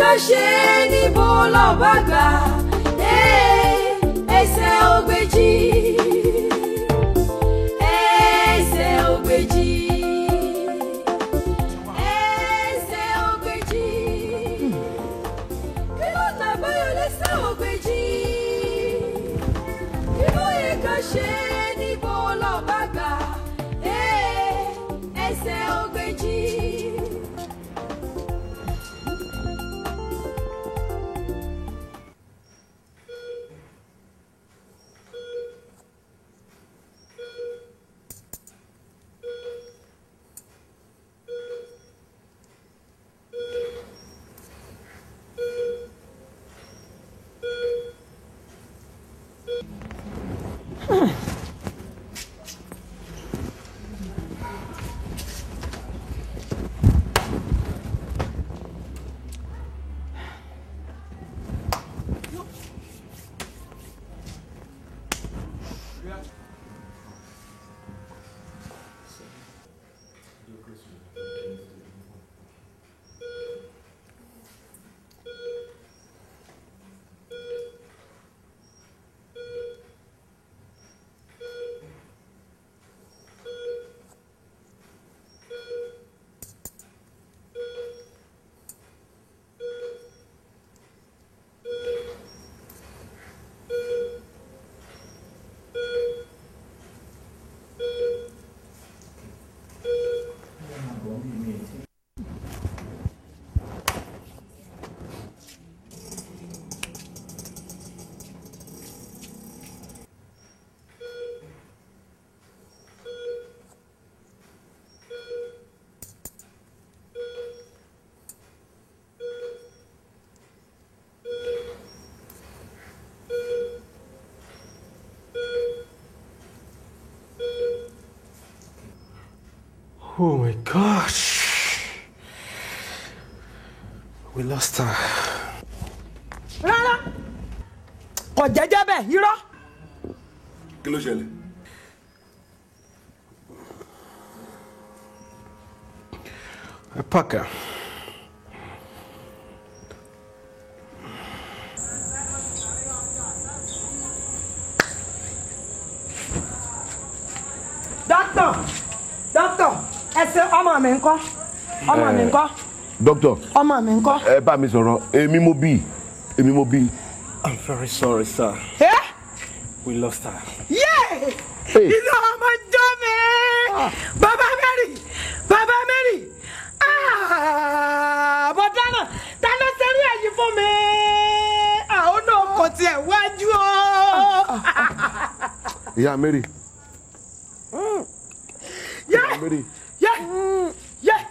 ká ṣe níbo lọ́ba gbà? Ẹsẹ̀ ògbèjì, ẹsẹ̀ ògbèjì, ẹsẹ̀ ògbèjì. Kí ló nà báyọ̀ lẹ́sẹ̀ ògbèjì? Kí ló yẹ ká ṣe níbo lọ́ba gbà? Ẹsẹ̀ ògbèjì. Oh my gosh. We lost her. Rárá, kò jẹ́jẹ́ bẹ́ẹ̀, irọ́. Kí ló ṣẹlẹ̀? Parker. Doctor, doctor, ẹ ṣe ọmọ mi ńkọ́? Ọmọ mi ńkọ́? Doctor. Ọmọ mi ńkọ́? Ẹ bá mi sọ̀rọ̀, èmi mo bí, èmi mo bí. I'm very sorry, sir. Eh? We lost her. Yeah! Inú ọmọ jọ mi! Bàbá Mary! Bàbá Mary! Ah! Bọ̀dánà, ta ló ṣerú èyí fún mi? Àwọn náà kò tiẹ̀ wájú o. Ìyá Mary. Yeah! Ìyá Mary. Yeah! Yeah!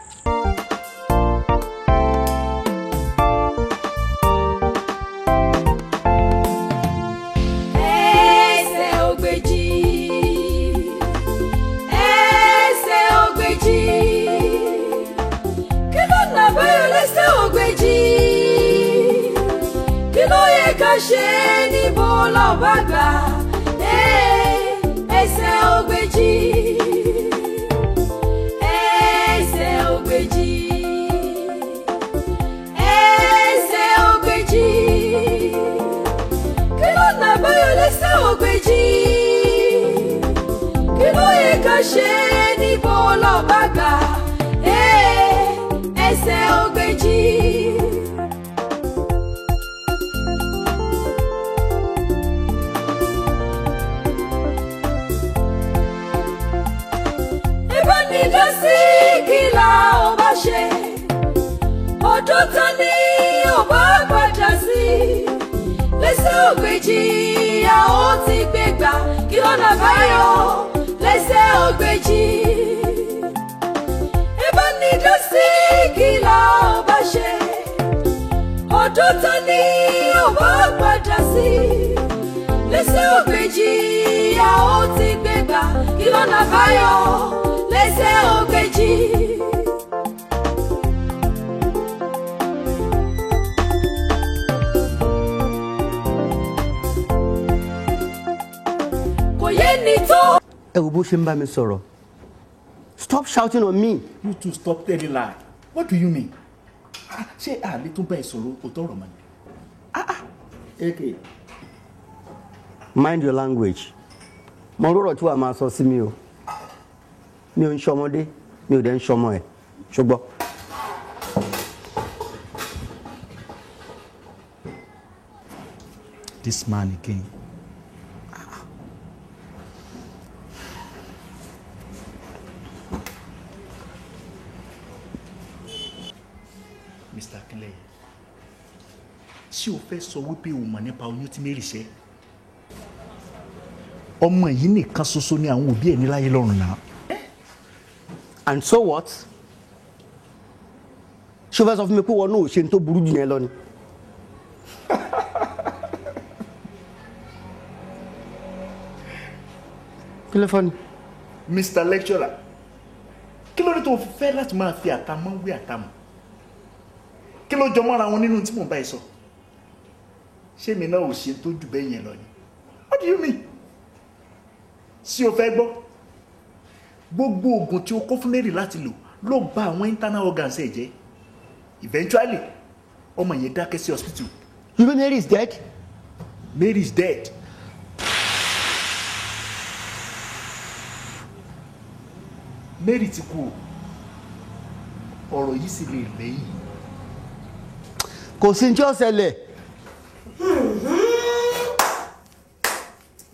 Ẹsẹ̀ ògbèjì, ẹsẹ̀ ògbèjì, kí ló nà báyọ̀ lẹ́sẹ̀ ògbèjì? Kí ló yẹ ká ṣe níbo lọ́ba gbà? Ẹsẹ̀ ògbèjì, ẹsẹ̀ ògbèjì, ẹsẹ̀ ògbèjì. Kí ló nà báyọ̀ lẹ́sẹ̀ ògbèjì? Kí ló yẹ ká ṣe níbo lọ́ba gbà? Ẹsẹ̀ ògbèjì. Ẹ bá mi dá sí kí la ò bá ṣe. Ọdún tán ni ò bá padà sí. Lẹ́sẹ̀ ògbèjì a ó ti gbé gbà kí lọ́nà àbáyọ lẹ́sẹ̀ ògbèjì. Ẹ bá ní dá sí kí la ò bá ṣe. Ọdún tán ni ò bá padà sí. Lẹ́sẹ̀ ògbèjì a ó ti gbé gbà kí lọ́nà àbáyọ lẹ́sẹ̀ ògbèjì. Kò yé ni tó. Ẹ wo bó ṣe ń bá mi sọ̀rọ̀. Stop shouting on me. You two stop telling lie. What do you mean? Ṣé àlè tún bá ẹ sọ̀rọ̀ òótọ́ ọ̀rọ̀ mọ́ ni? AK, mind your language. Mo rọrọ tí wàá máa sọ sí mi o. Mi ò ń ṣọmọdé, mi ò dẹ̀ ń ṣọmọ ẹ̀. Ṣùgbọ́n. This man again. Mr. Akinleye, ṣé o fẹ́ sọ wípé o mọ̀ nípa oyún tí Mary ṣe? Ọmọ yìí nìkan ṣoṣo ni àwọn òbí ẹ̀ ní láyé lọ́run náà. And so what? Ṣé o fẹ́ sọ fún mi pé wọn náà ò ṣe ní tó burú jù yẹn lọ ni? Kí ló fọ́ ni? Mr. Lecturer, kí ló dé tó fẹ́ láti máa fi àtàmọ́ wé àtàmọ́? Kí ló jọ mọ́ra wọn nínú tí mò ń bá ẹ sọ? Ṣé mi náà ò ṣe tó jù bẹ́ẹ̀ yẹn lọ ni? What do you mean? Ṣé o fẹ́ gbọ́? Gbogbo oògùn tí o kó fún Mary láti lò ló bà àwọn internal organs ẹ̀ jẹ́. Eventually, ọmọ yẹn dákẹ́ sí hospital. You mean Mary is dead? Mary is dead. Mary ti kú o. Ọ̀rọ̀ yìí sì lè lẹ́yìn. Kò sí ní tí ó ṣẹlẹ̀.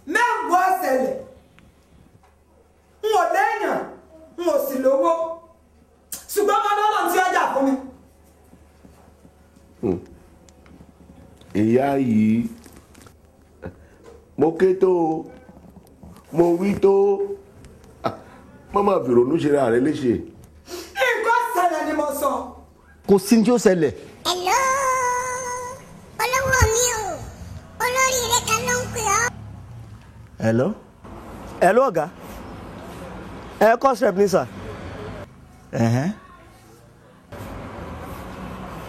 Mẹ́wàá ṣẹlẹ̀. N ò léèyàn, n ò sì lówó. Ṣùgbọ́n mo lọ́nà tí ó jà fún mi. Ìyá yìí, mo ké tó o, mo wí tó o, má má fi ronú ṣe ra rẹ léṣe. Nǹkan ṣẹlẹ̀ ni mo sọ. Kò sí ní tí ó ṣẹlẹ̀. Hello, olówó mi o, olóríire kan ló ń pè ọ́. Hello? Hello ọ̀gá. Ẹ course rep ni sir.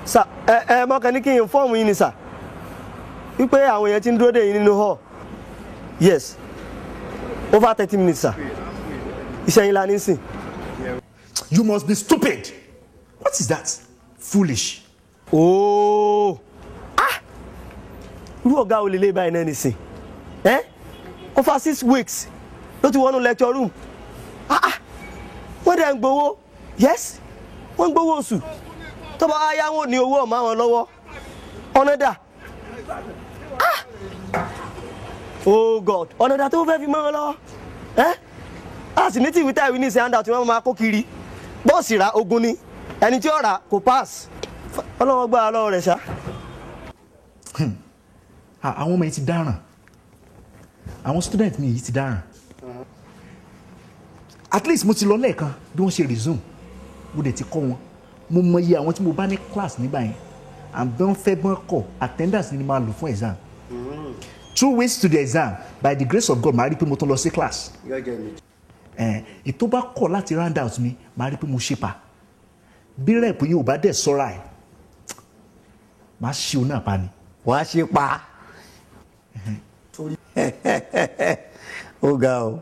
Sir, ẹ mọ́kàn ní kí n fọ́ọ̀mù yín ni sir. Wípé àwọn èèyàn ti ń dúró dè yín nínú hall. Yes. Over 30 minutes sir. Iṣẹ́ yín la ní sìn. You must be stupid. What is that? Foolish. Ooo. Ah! Irú ọ̀gá olè lè báyìí náà nìsín. Eh? Over 6 weeks ló ti wọnú lecture room. Ah ah! Wọ́n dẹ̀ ń gbowó. Yes! Wọ́n ń gbowó oṣù. Tó bá yá wọn ò ní owó ọ̀mọ́ àwọn lọ́wọ́. Ọ̀nà dà. Ah! Oh God! Ọ̀nà dà tó fẹ́ fi mọ́ wọn lọ́wọ́. Eh? A sì ní tí ìwé táìwé ní ìsìn handout tí wọ́n máa kó kiri. Bọ́ọ̀sì rà ogun ni. Ẹni tí ó rà kò pass. Ọlọ́wọ́ gbára lọ́wọ́ rẹ̀ ṣá. Àwọn ọmọ yìí ti dáràn. Àwọn student mi yìí ti dáràn. At least mo ti lọ lẹ́ẹ̀kan bí wọ́n ṣe resume. Mo dẹ̀ ti kọ́ wọn. Mo mọ iye àwọn tí mo bá ní class nígbà yẹn. And bí wọ́n fẹ́ bọ́n kọ̀, attendance ni màá lò fún exam. 2 weeks to the exam, by the grace of God, màá rí pé mo tún lọ sí class. Ètò bá kọ̀ láti round out mi, màá rí pé mo ṣe pa. Bí rẹ̀pù yìí ò bá dẹ̀ sọ́ra ẹ̀, màá ṣe òun náà pa ni. Wàá ṣe pa. Ó ga o,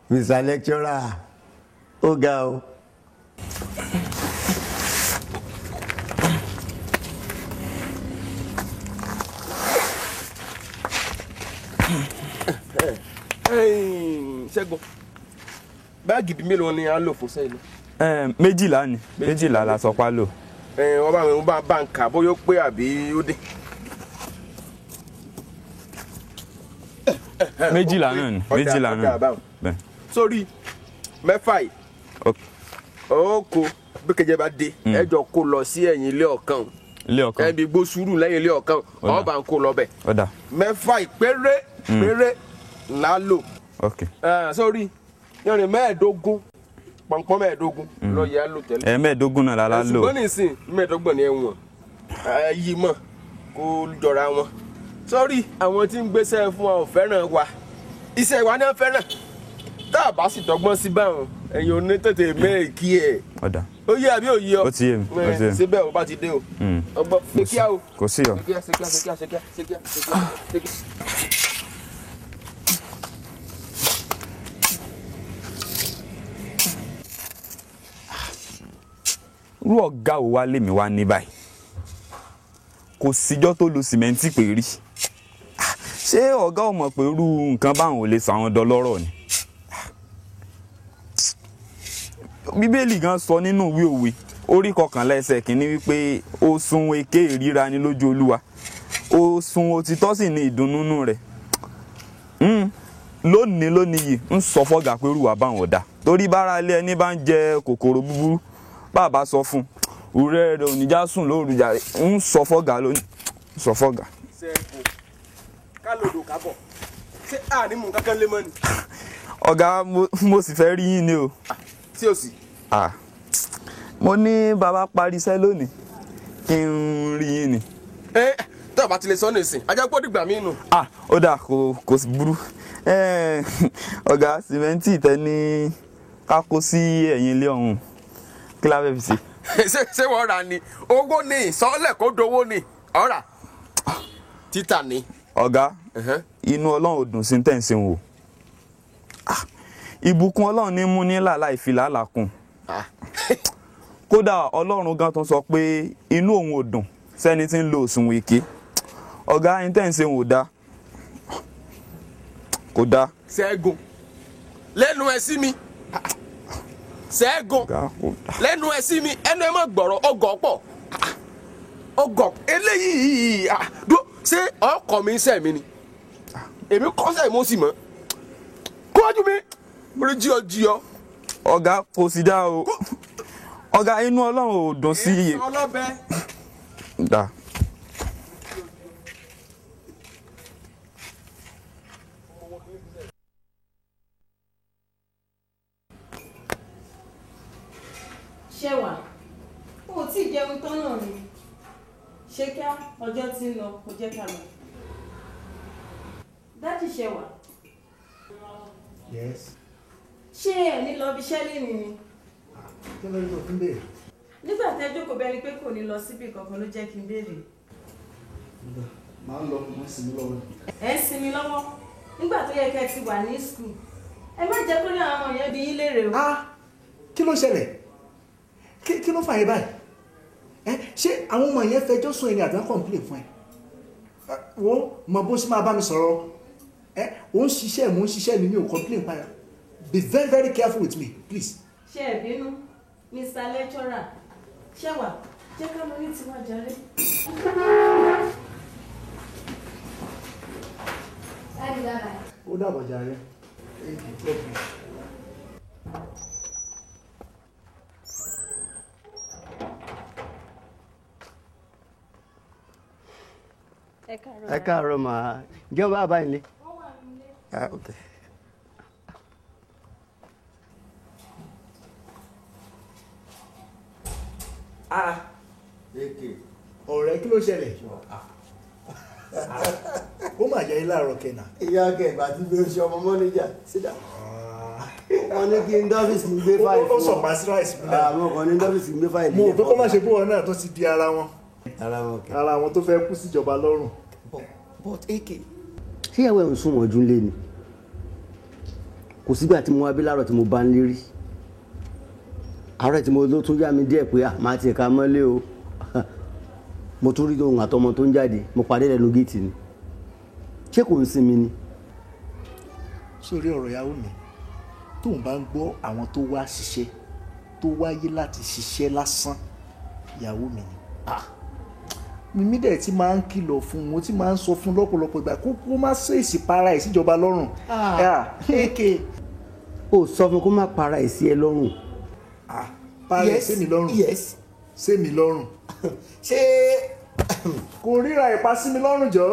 Mr. Lecturer, ó ga o. Ṣẹ́gun, báàgì bíi mélòó ni a ń lò fún sẹ́yìn náà? Méjìlá ni, méjìlá la sọ pa lò. Wọ́n bá mi bá ń kà bóyá ó pé àbí ó dé. Méjìlá náà ni, méjìlá náà. Sórí mẹ́fà yìí, ó kó bí kejì bá dé, ẹ jọ kó lọ sí ẹ̀yìn ilé ọ̀kan. Ilé ọ̀kan. Ẹbí gbó sùúrù lẹ́yìn ilé ọ̀kan, ọ̀ bá ń kó lọ bẹ̀. Ọ̀dà. Mẹ́fà yìí péré péré là á lò. Sórí yanrìn 15 pọnpọ́n 15 lọ yẹ á lò tẹ́lẹ̀. 15 náà la lò. Ṣùgbọ́n nísìn 25 ni ẹ̀wọ̀n yìí mọ̀ kó jọra wọn. Sórí àwọn tí ń gbéṣẹ́ fún wa ò fẹ́ràn wa, iṣẹ́ wa náà fẹ́ràn. Tá a bá sì dọ́gbọ́n sí báwọn, ẹ̀yin ò ní tètè méèkì ẹ̀. Ọ̀dà. Ó yé àbí òye ọ? Ó ti yé mi, ó ti yé mi. Síbẹ̀ ò bá ti dé o. Ọgbọ́n ṣe kíá o. Kò sí ọ. Ṣe kíá ṣe kíá ṣe kíá ṣe kíá ṣe kíá ṣe kíá. Irú ọ̀gá wo wá lèmi wá ní báyìí? Kò síjọ́ tó lo sìmẹ́ǹtì pé rí. Ṣé ọ̀gá ò mọ̀ pé irú nǹkan báwọn ò lè sọ àwọn dọlọ́rọ̀ ni? Bíbélì gan sọ nínú ìwé òwe orí 11 ẹsẹ̀ 1 wípé ó sun èké ìríra ni lójú Olúwa, ó sun òtítọ́ sì ní ìdùnnú rẹ̀. Lónìí yìí ń sọ fọ́gà pé irú wa báwọn ọ̀dà, torí bára ilé ẹni bá ń jẹ kòkòrò búburú, bàbá sọ fún un òrẹ́ rẹ̀ ò ní já sùn lóru jàre. Ń sọ fọ́gà lónìí, ń sọ fọ́gà. Ṣẹ́gun ká lòdò kábọ̀, ṣé àní mú kankan lé mọ́ ni. Ọ̀gá, mo sì fẹ́ rí yín ni o. Tí o sì. Mo ní bàbá parí iṣẹ́ lónìí kí n rí yín ni. Ẹ tó bá ti lè sọ nísìn, ajá pọ̀ dìgbà mí nù. Ó dà, kò sí burú. Ọ̀gá, sìmẹ́ǹtì tẹ ní ká kó sí ẹ̀yìn ilé ọ̀hún, kí la fẹ́ fi ṣe? Ṣé wọ́n rà ni? Owó ni sọ́ọ́lẹ̀ kó dowó ni ọ̀rà títà ni. Ọ̀gá, inú Ọlọ́run ò dùn sí tẹ̀ ń ṣe wò. Ìbùkún Ọlọ́run ní mú ní làlá ìfìlà làkùn. Kódà Ọlọ́run gan tó sọ pé inú òun ò dùn sẹ́ni tí ń lo òṣùwọ̀n èké. Ọ̀gá, ẹni tẹ́ ń ṣe wò dá, kò dá. Ṣẹ́gun lẹ́nu ẹ sí mi, Ṣẹ́gun lẹ́nu ẹ sí mi, ẹnu ẹ má gbọ̀rọ̀, ọgọ̀ pọ̀ ọgọ̀ eléyìí. Ṣé ọkọ mi ń sẹ̀ mi ni? Èmi kọ́ sẹ̀ mo sì mọ́ kọ́jú mi mo rí jí ọ jí ọ. Ọ̀gá, kò sí dá o. Ọ̀gá, inú Ọlọ́run ò dùn sí iye. Ọlọ́bẹ. Dá. Ṣẹ́wà, o ò tí ì jẹun tán náà ni. Ṣé kíá, ọjọ́ tí ń lọ, kò jẹ́ ká lọ. Dádì Ṣẹ́wà. Yes. Ṣé ẹ ní lọ bí iṣẹ́ lénìí ni? Kí ló ń lọ fún béèrè? Nígbà tẹ́ jókòó bẹ́ẹ̀ ni pé kò ní lọ síbi kankan ló jẹ́ kí n béèrè. Màá lọ, mo ń sinmi lọ́wọ́. Ẹ ń sinmi lọ́wọ́? Nígbà tó yẹ kẹ́ ẹ ti wà ní skul. Ẹ má jẹ́ kó ní àwọn ọmọ yẹn bí yín léèrè o. Kí ló ṣẹlẹ̀? Kí ló fà yín báyìí? Ẹ ṣé àwọn ọmọ yẹn fẹjọ́ sùn ẹni àbí wọ́n complain fún ẹ? Wọ́n mọ bó ṣe máa bá mi sọ̀rọ̀. Ẹ ò ń ṣiṣẹ́, mò ń ṣiṣẹ́ mi, mi ò complain pa. Be very very careful with me, please. Ṣé ẹ bínú, Mr. Lecturer? Ṣẹ́wà, jẹ́ ká lọ ní tiwa jàre. Ó dàbọ̀ jàre. Ẹ káàárọ̀ mà, ǹjẹ́ wọ́n bá bá ilé? Okay. Ọ̀rẹ́, kí ló ṣẹlẹ̀? Ó mà jẹ́ ilé àárọ̀ kẹ́nà. Ìyá kẹ̀gbà tí bí ó ṣe ọmọ mọ́níjà sídà. Wọ́n ní kí n dọ́fíìsì mi gbé fáìlì fún wọn. Ó sọ pa sí ráìsì mi náà. Àwọn kan ní dọ́fíìsì mi gbé fáìlì. Mo rò pé kó má ṣe bó wọn náà tó ti di ara wọn. Ara wọn tó fẹ́ kú síjọba lọ́rùn. But AK, ṣé ìyàwó ẹ̀ ń sún wọ́n jú lé ni? Kò sígbà tí mo wá bí láàárọ̀ tí mo bá ń lérí. Àárọ̀ tí mo ló tún yá mi díẹ̀ pé màá tiẹ̀ ká mọ́lé o. Mo tún rí ohun àtọmọ tó ń jáde, mo pàdé lẹ́nu géètì ni. Ṣé kò ń sinmi ni? Sórí ọ̀rọ̀ ìyàwó mi, tóun bá ń gbọ́ àwọn tó wá ṣiṣẹ́, tó wáyé láti ṣiṣẹ́ lásán, ìyàwó mi ni. Mímí dẹ̀ ti máa ń kìlọ̀ fún un, mo ti máa ń sọ fún lọ́pọ̀lọpọ̀ ìgbà kó má ṣèèṣì para ẹ̀ síjọba lọ́rùn. AK, ó sọ fún kó má para ẹ̀ sí ẹ lọ́rùn. Para ẹ̀ sí mi lọ́rùn. Yes. Sí mi lọ́rùn. Ṣé kò ríra ìpa sí mi lọ́rùn jọ?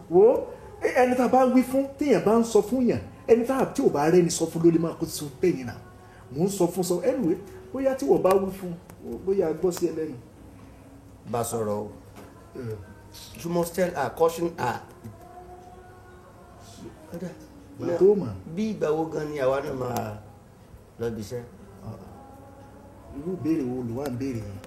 Wo ẹni tá a bá wí fún, téèyàn bá ń sọ fún yàn, ẹni tá a tí ò bá rẹ́ni sọ fún ló lè máa kó sọ bẹ́ẹ̀ yẹn náà. Mò ń sọ fún sọ anyway, bóyá tí wọ́n bá wí fún, bóyá gbọ́ sí ẹ lẹ́nu. Bá sọ̀rọ̀ o. You must tell her, caution her. Tó mọ̀. Bí ìgbà wo gan ni àwa náà máa lọ bí iṣẹ́? Irú ìbéèrè wo ló wà ń béèrè yẹn?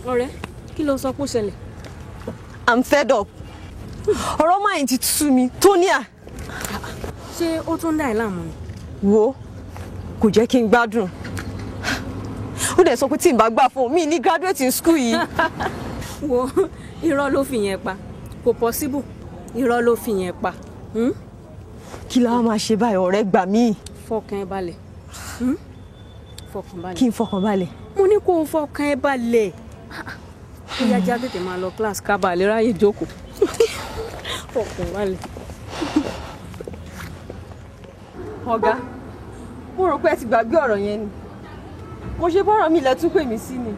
Ọ̀rẹ́, kí ló sọ pé ó ṣẹlẹ̀? I'm fed up. Ọ̀rọ̀ máa ń ti tú mi, Tonia. Ṣé ó tún dà ẹ́ láàmú ni? Wo, kò jẹ́ kí n gbádùn. Ó dẹ̀ sọ pé tí n bá gbà fún mi ní graduate in school yìí. Wo, irọ́ ló fi yẹn pa. Kò possible. Irọ́ ló fi yẹn pa. Kí la wá máa ṣe báyìí, ọ̀rẹ́, gbà mí? Fọkàn ẹ balẹ̀. Fọkàn balẹ̀. Kí n fọkàn balẹ̀? Mo ní kó o fọkàn ẹ balẹ̀. Ó yá, já tètè máa lọ class ká bàa lè ráyè jókòó. Fọkàn balẹ̀. Ọ̀gá, mo rò pé ẹ ti gbàgbé ọ̀rọ̀ yẹn ni. Mo ṣe bọ́rọ̀ mi lẹ tún pè mí sí ni.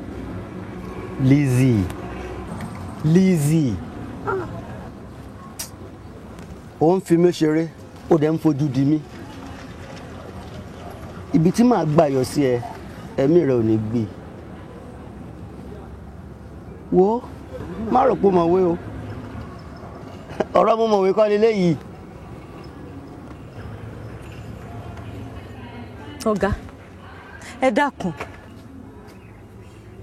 Lizzy, Lizzy, ó ń fi mí ṣeré, ó dẹ̀ ń fojú di mí. Ibi tí màá gbà yọ sí ẹ, ẹ̀mí rẹ ò ní gbé. Wo, má rò pé mọ̀wé o, ọ̀rọ̀ mo mọ̀wé kọ́ leléyìí. Ọ̀gá, ẹ dákun,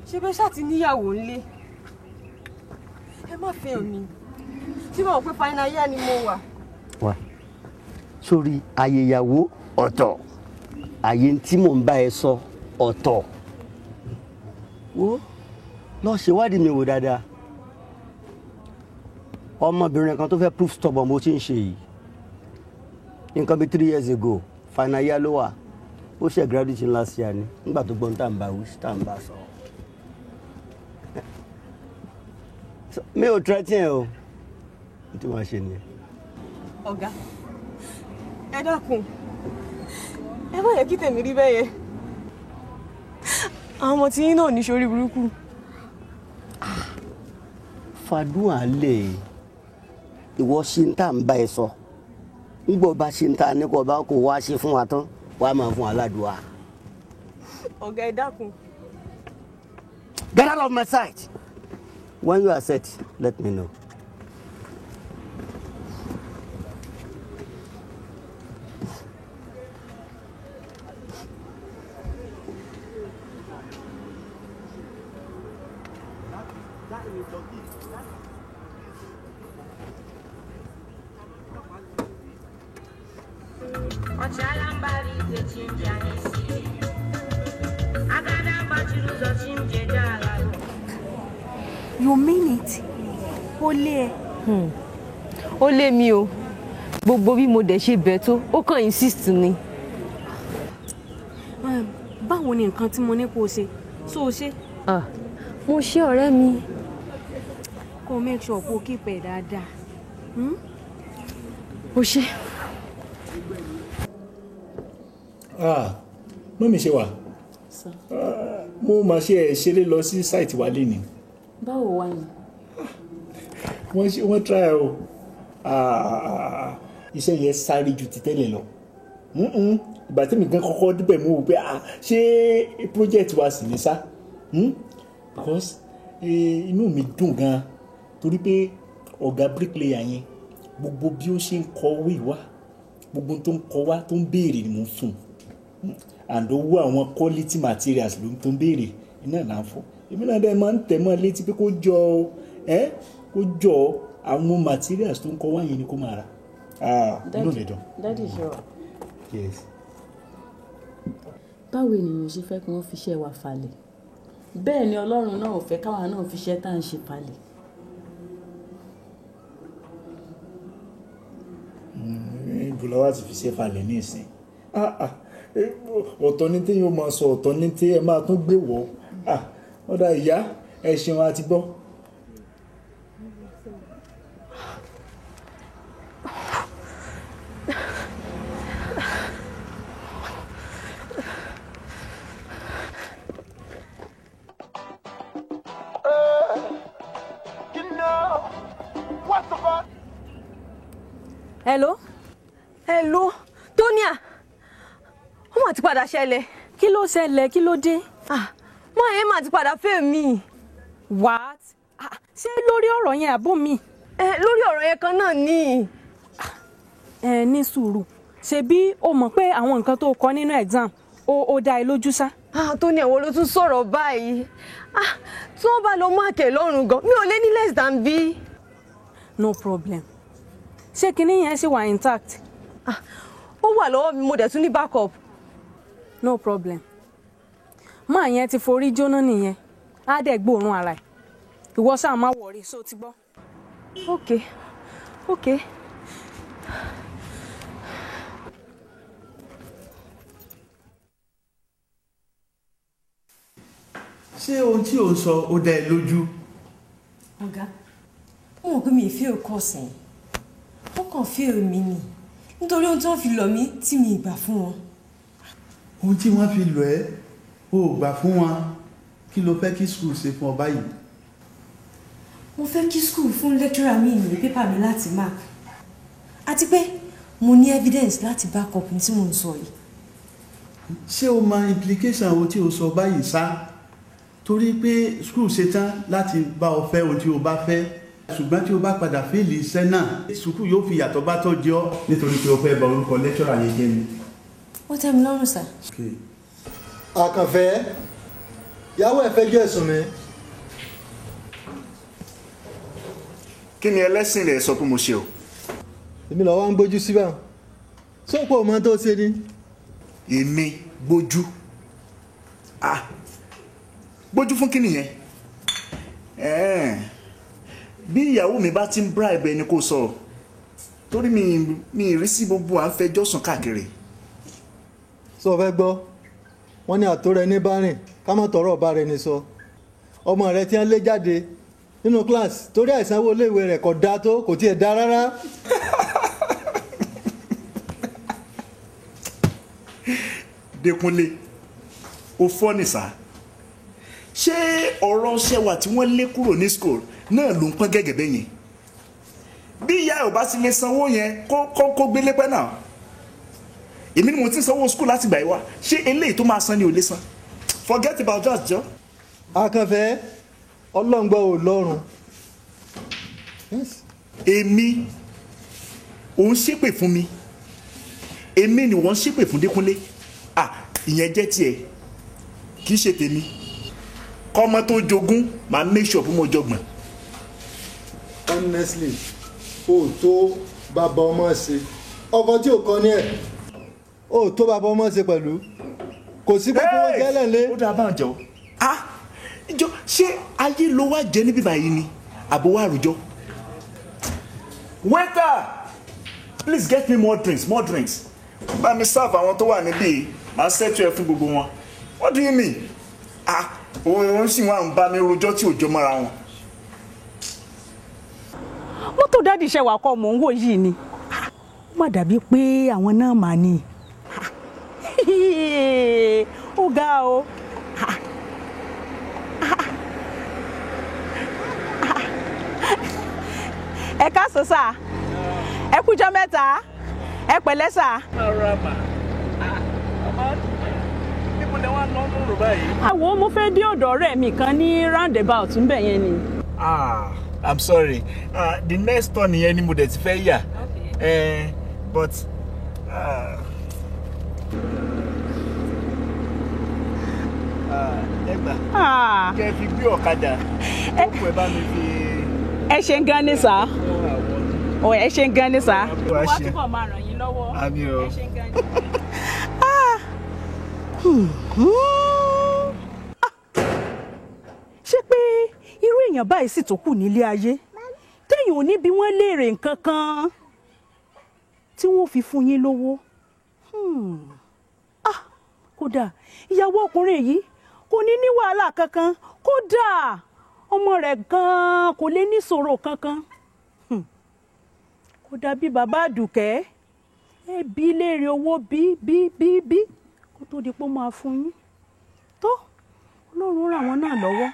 ṣé bẹ́ẹ̀ ṣáà ti níyàwó ńlé? Ẹ má fẹ́ mi tí mo mọ̀ pé final year ni mo wà. Wá sórí àyè ìyàwó ọ̀tọ̀, àyè tí mò ń bá ẹ sọ ọ̀tọ̀. Wo, lọ ṣèwádìí mi wò dáadáa. Ọmọbìnrin kan tó fẹ́ proof stubborn bó ṣe ń ṣe yìí, nǹkan bíi 3 years ago, final year ló wà, ó ṣe graduate last year ni. Nígbà tó gbọ́n tá à ń bá wí, tá à ń bá sọ, mi ò threaten ẹ o. Tí wọ́n ṣe nìyẹn. Ọ̀gá, ẹ dákun, ẹ má yẹ kí tèmi rí bẹ́ẹ̀ yẹn. Àwọn ọmọ tí yín náà ní sórí burúkú. Fàdúrà lè ìwọ ṣe ń tà ń bá ẹ sọ. Ńgbọ́ bá ṣe ń ta ní kò bá kò wá ṣe fún wa tán, wàá máa fún aládùá. Ọ̀gá, ẹ dákun. Get out of my sight. When you are set, let me know. Ọchala mbara igwe chi m ji anya isi agada gbachiri ụzọ chi m ji eje ala. You mean it? Ó lé ẹ? Ó lé mi o. Gbogbo bí mo dẹ̀ ṣe bẹ̀ tó, ó kàn insist ni. Báwo ni nǹkan tí mo ní kó o ṣe? So o ṣe? Mo ṣe, ọ̀rẹ́ mi. Kó o make sure kó o keep ẹ̀ dáadáa. O ṣe. Ah, mummy ṣe wà. Mo máa ṣe ẹ̀ ṣeré lọ sí site wa lénìí. Báwo wà ní? Wọ́n ṣe, wọ́n try o. Ah, iṣẹ́ yẹn sáré ju ti tẹ́lẹ̀ lọ. Ìgbà tí mi gan kọ́kọ́ débẹ̀, mo wò pé, ah, ṣé project wa sì ní sá? Because inú mi dùn gan torí pé ọ̀gá bricklayer yẹn, gbogbo bí ó ṣe ń kọ̀wé wá, gbogbo tó ń kọ wá, tó ń béèrè ni mò ń fún un, and owó àwọn quality materials ló ń tó ń béèrè iná là ń fún. Èmi náà dẹ́ máa ń tẹ̀ mọ́ létí pé kó jọ ẹ́, kó jọ, àwọn materials tó ń kọ wá yẹn ni kó máa rà. Ah, inú mi dùn. Daddy ṣe wà. Yes. Báwo ènìyàn ṣe fẹ́ kí wọ́n fi iṣẹ́ wa falẹ̀, bẹ́ẹ̀ ni Ọlọ́run náà ò fẹ́ káwa náà fi iṣẹ́ tá à ń ṣe falẹ̀. Ibo la wá ti fi ṣe falẹ̀ ní ìsìn? Ah, ah, ọ̀tọ̀ ní tí yóò máa sọ, ọ̀tọ̀ ní tí ẹ máa tún gbé wọ̀. Ah, ọ̀dà ìyá, ẹ ṣeun, a ti gbọ́. You know what the fuck? Hello? Hello, Tonia. Ó mà ti padà ṣẹlẹ̀. Kí ló ṣẹlẹ̀? Kí ló dé? Mọ ẹ mà ti padà fẹ́ mi. What? Ah, ṣé lórí ọ̀rọ̀ yẹn àbó mi? Ẹ, lórí ọ̀rọ̀ yẹn kan náà ni. Ẹ ní sùúrù. Ṣebí o mọ̀ pé àwọn nǹkan tó kọ nínú exam, ó dá ẹ lójú ṣá? Ah, tó ní ẹ̀wọ̀n ló tún sọ̀rọ̀ báyìí. Ah, tí wọ́n bá lọ mark ẹ̀ lọ́rùn gan, mi ò lè ní less than B. No problem. Ṣé kinní yẹn ṣì wà intact? Ah, ó wà lọ́wọ́ mi, mo dẹ̀ tún ní backup. No problem. Máa yẹn ti forí jóná nìyẹn. Á dẹ̀ gbóòórùn ara ẹ̀. Ìwọ ṣáà má worry, ṣó ti gbọ́? Okay, okay. Ṣé ohun tí ò ń sọ ó dá ẹ lójú? Ọ̀gá, mo mọ̀ pé mi ì fail course yẹn. Wọ́n kàn fail mi ni nítorí ohun tí wọ́n fi lọ̀ mí tí mi ì gbà fún wọn. Ohun tí wọ́n fi lọ̀ ẹ́ o ò gbà fún wọn, kí ló fẹ́ kí school ṣe fún ọ báyìí? Mo fẹ́ kí school fún lecturer mi ní paper mi láti mark, àti pé mo ní evidence láti back up ní tí mò ń sọ yìí. Ṣé o mọ implication ohun tí o sọ báyìí ṣá? Torí pé school ṣetán láti bá ọ fẹ́ ohun tí o bá fẹ́, ṣùgbọ́n tí o bá padà fail iṣẹ́ náà, sùkúù yóò fi ìyàtọ̀ bá tọ́ jẹ ọ́ nítorí pé o fẹ́ bà orúkọ lecturer yẹn jẹ́ ni. Ó tẹ́ mi lọ́rùn sà. Àkànfẹ́, ìyàwó ẹ̀ fẹ́ jẹ́ ẹ̀sùn mi. Kí ni ẹlẹ́sìn rẹ̀ sọ pé mo ṣe o? Èmi lọ́wọ́ ń gbójú síbà, sọ́pọ̀ ọmọ tó ṣe ni. Èmi gbójú? Ah, gbójú fún kí nìyẹn? Bí ìyàwó mi bá ti ń bribe ẹni kó sọ, torí mi rí sí gbogbo à ń fẹjọ́ sùn káàkiri. Sọ fẹ́ gbọ́, wọ́n ní àtó rẹ ní bá rìn ká má tọrọ ọba rẹ ní sọ. Ọmọ rẹ tí wọ́n lé jáde nínú class torí àìsanwó iléèwé rẹ̀ kò dáa tó, kò tiẹ̀ dáa rárá. Dékúnlé, o fọ́ nìsá. Ṣé ọ̀rọ̀ Ṣẹwà tí wọ́n lé kúrò ní school náà ló ń pọ́n gẹ́gẹ́ bẹ́ẹ̀ yẹn? Bí ìyá ẹ̀ ò bá ti lè sanwó yẹn, kó gbélé pẹ́ náà. Èmi ni mo ti ń sanwó school láti gbà yìí wá. Ṣé eléyìí tó máa san ni ò lè san? Forget about that, jọ. Àkànfẹ́, ọlọ́ngbọ́ ò lọ́rùn. Èmi òun ṣépè fún mi, èmi ni wọ́n ṣépè fún Dékúnlé. Ah, ìyẹn jẹ́ tiẹ̀, kì í ṣe tèmi. Kọ́mọ tó jogún máa make sure fún mo jọgbọ̀n. Honestly, o tó bàbá ọmọ ṣe, ọkọ tí ò kọ ní ẹ̀, o tó bàbá ọmọ ṣe pẹ̀lú, kò sí pé kí wọ́n jẹ́lẹ̀ lé. Ó dáa bá ń jọ. Ah, ìjọ ṣé ayé ló wá jẹ níbí báyìí ni àbò wá àrùjọ? Waiter, please get me more drinks, more drinks. Bá mi serve àwọn tó wà níbí, màá settle ẹ fún gbogbo wọn. What do you mean? Ah, òun sì wá ń bá mi rojọ́ tí ò jọ mọ́ra wọn. Mọ́tò daddy Ṣẹwà kọ́ mò ń wò yìí ni. Ó má dàbí pé àwọn náà mà ní. Ó ga o. Ẹ káàsán sà, ẹ kújọ́ mẹ́ta, ẹ pẹ̀lẹ́ sà. Àwo mo fẹ́ dé ọ̀dọ̀ ọ̀rẹ́ mi kan ní roundabout ń bẹ̀ yẹn ni. Ah, I'm sorry. The next turn yẹn ni mo dẹ̀ ti fẹ́ yà. But ẹ gbà. Kẹ́ fi gbé ọ̀kadà. Ó pẹ́ bá mi fi. Ẹ ṣé gan ni sà. Ẹ ṣé gan ni sà. Wá túbọ̀ máa ràn yín lọ́wọ́. Àmín o. Ẹ ṣé gan ni. Ṣé pé irú èèyàn báyìí sì tó kù nílé ayé téèyàn ò ní bí wọ́n léèrè nǹkan kan tí wọ́n fi fún yín lówó? Kódà ìyàwó ọkùnrin yìí kò ní ní wàhálà kankan, kódà ọmọ rẹ̀ gan-an kò lè níṣòro kankan. Kò dàbí bàbá Àdùkẹ́, ẹ bí léèrè owó bí bí bí bí kó tó di pé ó máa fún yín. Tó Ọlọ́run ràn wọ́n náà lọ́wọ́.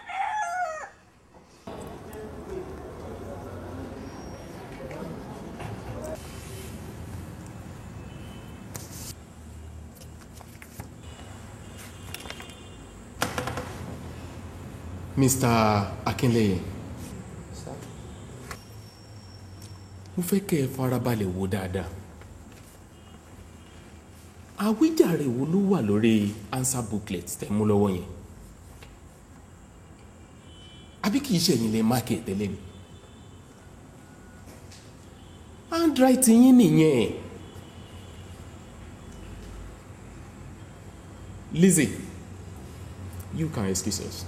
Mr. Akinleye, mo fẹ́ kẹ́ ẹ farabalẹ̀ wò dáadáa. Àwíjàre wo ló wà lórí answer booklet tẹ́ mú lọ́wọ́ yẹn? Àbí kìí ṣe ẹ̀yin lẹ mark ẹ̀ tẹ́lẹ̀ ni? Handwriting yín nìyẹn. Lizzie, you can excuse us.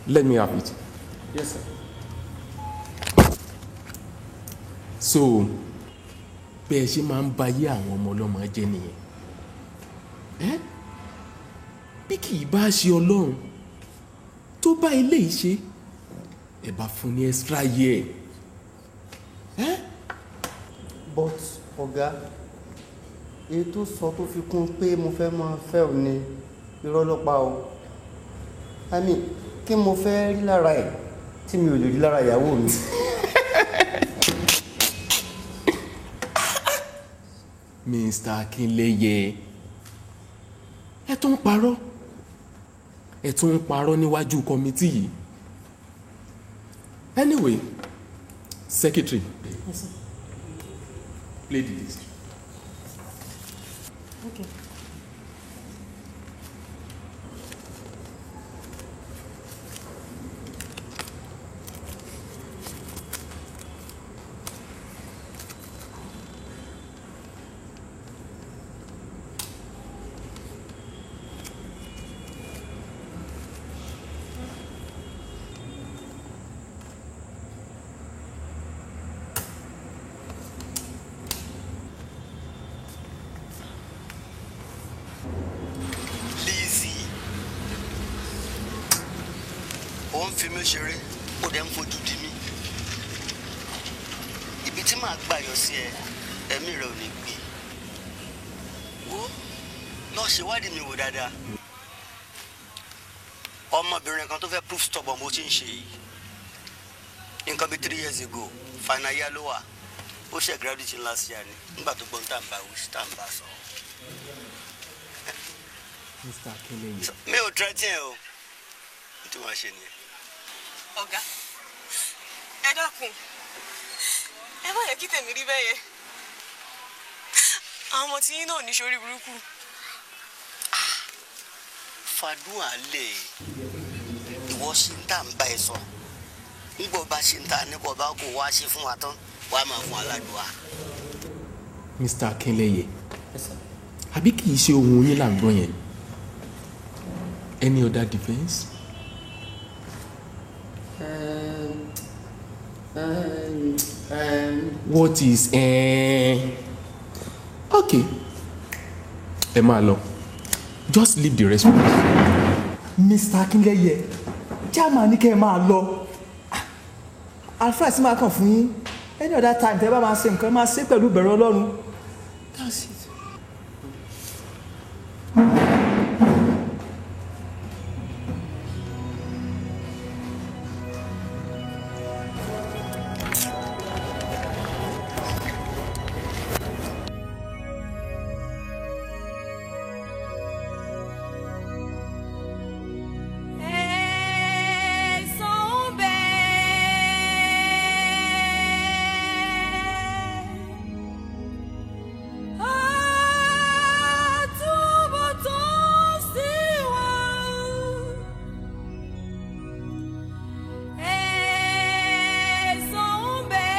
Let me have it. Yes, sir. So, bẹ́ẹ̀ ṣe máa ń bayé àwọn ọmọ ọlọ́mọ jẹ́ nìyẹn. Ẹ́ bí kì í bá ṣe Ọlọ́run tó bá ilé yìí ṣe, ẹ bá fún ní extra year. Ẹ́ But ọ̀gá, èyí tó sọ tó fi kún pé mo fẹ́ máa fẹ́ ò ní irọ́ ló pa o. I mean, kí mo fẹ́ rí lára ẹ̀ tí mi ò lè rí lára ìyàwó mi. Mr. Akinleye, ẹ tún ń parọ́, ẹ tún ń parọ́ níwájú committee yìí. Anyway, secretary, Yes, sir. play the disc. Okay. Lizzy, ó ń fi mí ṣeré, ó dẹ̀ ń fojú di mí. Ibi tí màá gbà yọ sí ẹ, ẹ̀mí rẹ ò ní gbé. Wo lọ ṣèwádìí mi wò dáadáa. Ọmọbìnrin kan tó fẹ́ proof stubborn bó ṣe ń ṣe yìí. Nǹkan bíi 3 years ago, final year ló wà. Ó ṣe graduate last year ni nígbà tó gbọ́n tá à ń bá wí, tá à ń bá sọ. Mr. Akinleye. Mi ò threaten ẹ o. Tí wọ́n ṣe nìyẹn. Ọ̀gá, ẹ dákun, ẹ má yẹ kí tèmi rí bẹ́ẹ̀ yẹn. Àwọn ọmọ tí yín náà ní sórí burúkú. Fàdúrà lè ìwọ ṣe ń tà ń bá ẹ sọ, ńgbọ́ bá ṣe ń ta nípa ọba kò wá ṣe fún wa tán, wàá máa fún aládùá. Mr. Akinleye, àbí kì í ṣe ohun yín là ń gbọ́ yẹn? Any other defence? What is Okay, ẹ máa lọ, just leave the rest for us. Mr. Akinleye, chairman ní kẹ́ ẹ máa lọ. Alfred sì máa kàn fún yín. Any other time tẹ́ bá máa ṣe nǹkan, ẹ máa ṣe pẹ̀lú ìbẹ̀rù Ọlọ́run. That's it. Ẹ̀san ń bẹ. Àtúbọ̀tán sí wa. Ẹ̀san ń bẹ.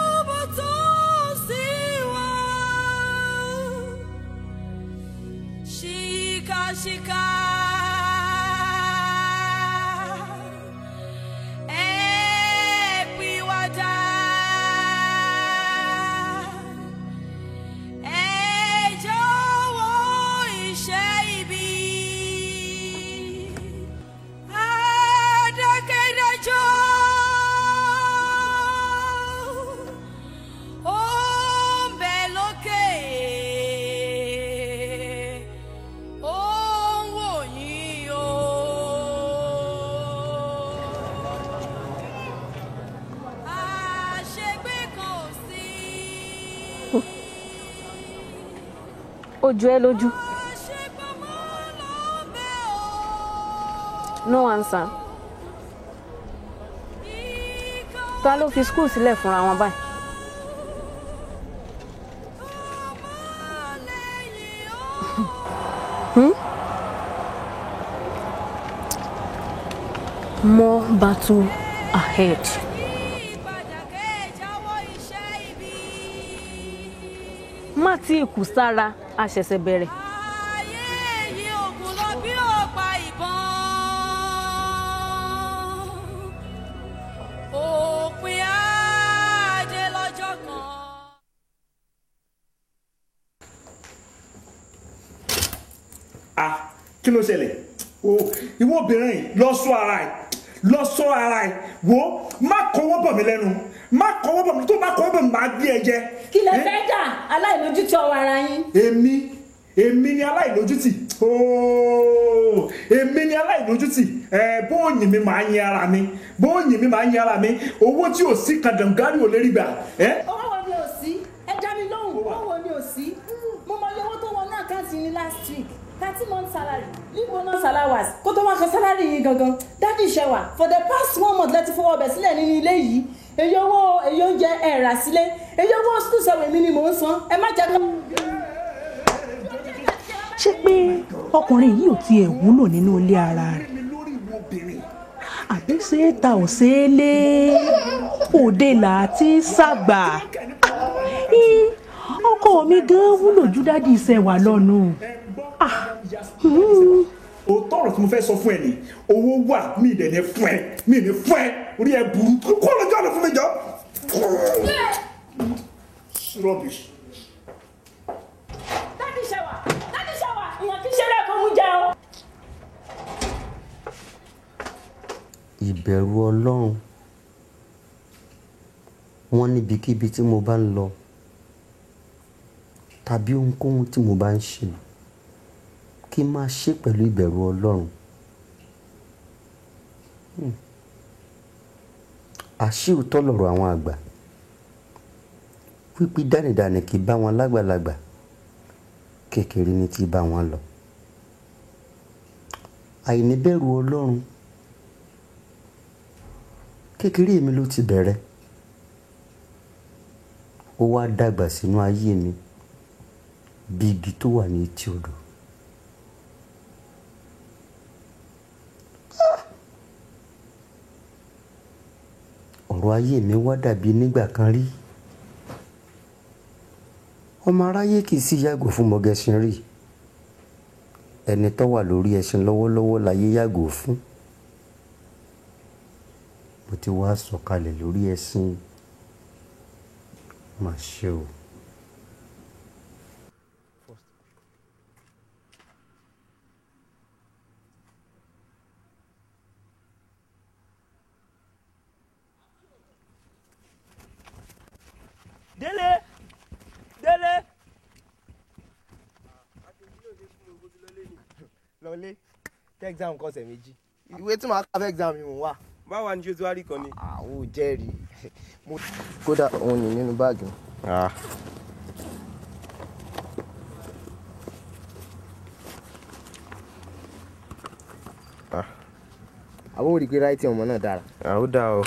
Àtúbọ̀tán sí wa. Ṣìkà ṣìkà. Ẹ pìwàdà. Ẹ jọ̀wọ́ iṣẹ́ ibi. Adákẹ́dájọ́. Ó ń bẹ lókè. Ó ń wò yín o. Àṣegbé kan ò sí. Ó jọ ẹ́ lójú. No answer. Ta ló fi school sílẹ̀ fúnra wọn báyìí? More battle ahead. Má tí ì kú sára, a ṣẹ̀ṣẹ̀ bẹ̀rẹ̀. Kí ló ṣẹlẹ̀? O ìwọ obìnrin lọ sọ ara ẹ, lọ sọ ara ẹ, wo má kọwọ́ bọ̀ mí lẹ́nu, má kọwọ́ bọ̀ mí, tó bá kọwọ́ bọ̀ mí máa gbé ẹ jẹ. Kí lẹ fẹ́ dà aláìlójútì ọwọ́ ara yín. Èmi ni aláìlójútì, ooo èmi ni aláìlójútì. Ẹ bóyìn mi máa yin ara mi, bóyìn mi máa yin ara mi, owó tí ò sí kàdàngárì ò lè rí gbà. Owó wo ni ò sí? Ẹ dá mi lóhùn, owó wo ni ò sí? Mo mọ iye owó tó wọnú àkáǹtì ní last week. 30 months salary, leave bonus allowance, kó tó wá kan salary yín gangan. Daddy Ṣẹwà, for the past 1 month lẹ́ti fọwọ́ ọbẹ̀ sílẹ̀ nínú ilé yìí. Èyí owó èyí oúnjẹ ẹ̀ rà sílé. Èyí owó school sọ̀rọ̀ èmi ni mò ń san. Ẹ má jẹ́ kó. Ṣé pé ọkùnrin yìí ò tiẹ̀ wúlò nínú ilé ara rẹ̀? Àbí ṣé ta ò ṣe é lé? Òde là á ti ṣàgbà. Ọkọ mi gan wúlò ju Daddy Ṣẹwà lọ́nu. Òótọ́ ọ̀rọ̀ tí mo fẹ́ sọ fún ẹ ni owó wà, mí ìdẹ̀ ní fún ẹ, mí ní fún ẹ, orí ẹ burú, kó lójú ọ̀nà fún mi jọ. Rubbish. Daddy Ṣẹwà, Daddy Ṣẹwà, ìyàn kí ṣe lẹ́ẹ̀kan mú jẹ o. Ìbẹ̀rù Ọlọ́run, wọ́n níbikíbi tí mo bá ń lọ tàbí ohunkóhun tí mo bá ń ṣe, kí n máa ṣe pẹ̀lú ìbẹ̀rù Ọlọ́run. Àṣé òótọ́ lọ̀rọ̀ àwọn àgbà wípé dánidàní kì í bá wọn lágbàlagbà, kékeré ni tí bá wọn lọ. Àìníbẹ̀rù Ọlọ́run kékeré mi ló ti bẹ̀rẹ̀, ó wá dàgbà sínú ayé mi bí igi tó wà ní etí odò. Ọ̀rọ̀ ayé mi wá dàbí nígbà kan rí. Ọmọ aráyé kì í sì yàgò fún mọ̀gẹ́sìn rí. Ẹni tó wà lórí ẹṣin lọ́wọ́lọ́wọ́ láyé yàgò fún. Mo ti wá sọ̀kalẹ̀ lórí ẹṣin. Mà ṣe o. Délé! Délé! Lọlé, tẹ́ exam kọ́sẹ̀ méjì. Ìwé tí màá kà fẹ́ exam mi mò ń wà. Báwa ni ṣé tí wàá rí kan ni. Àwọn ò jẹ́rìí. Kódà òun ní nínú báàgì mi. Àwọn ò rí pé ráìtì ọmọ náà dára. Ó dáa o.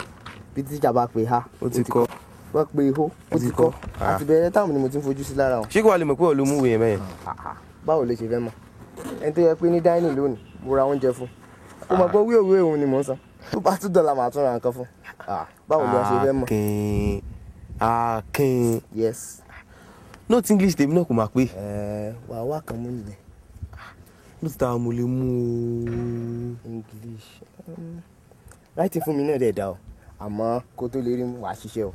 Bí tíjà bá pe ha. Ó ti kọ́. Wọ́n pe ihó, ó ti kọ́. Àti bẹ̀rẹ̀ táwọn ni mo ti ń fojú sí lára wọn. Ṣé kò wá lè mọ̀ pé òun ló mú ìwé yẹn mẹ́yẹn? Báwo ló ṣe fẹ́ mọ̀? Ẹni tó yẹ pé ní dáínì lónìí, mo ra oúnjẹ fún. Ó mọ̀ pé wíwèwé òun ni mò ń san. Tó bá tún dọ̀là màá tún ra nǹkan fún. Báwo ló ṣe fẹ́ mọ̀? Akin, Akin. Yes. Note English tèmi náà kò máa pé. Wàá wá kan mú nìyẹn. Note táwọn mo lè mú o. English. Writing fún mi náà dẹ̀ dá o. Àmọ́ kó tó lè rí wàá ṣiṣẹ́ o.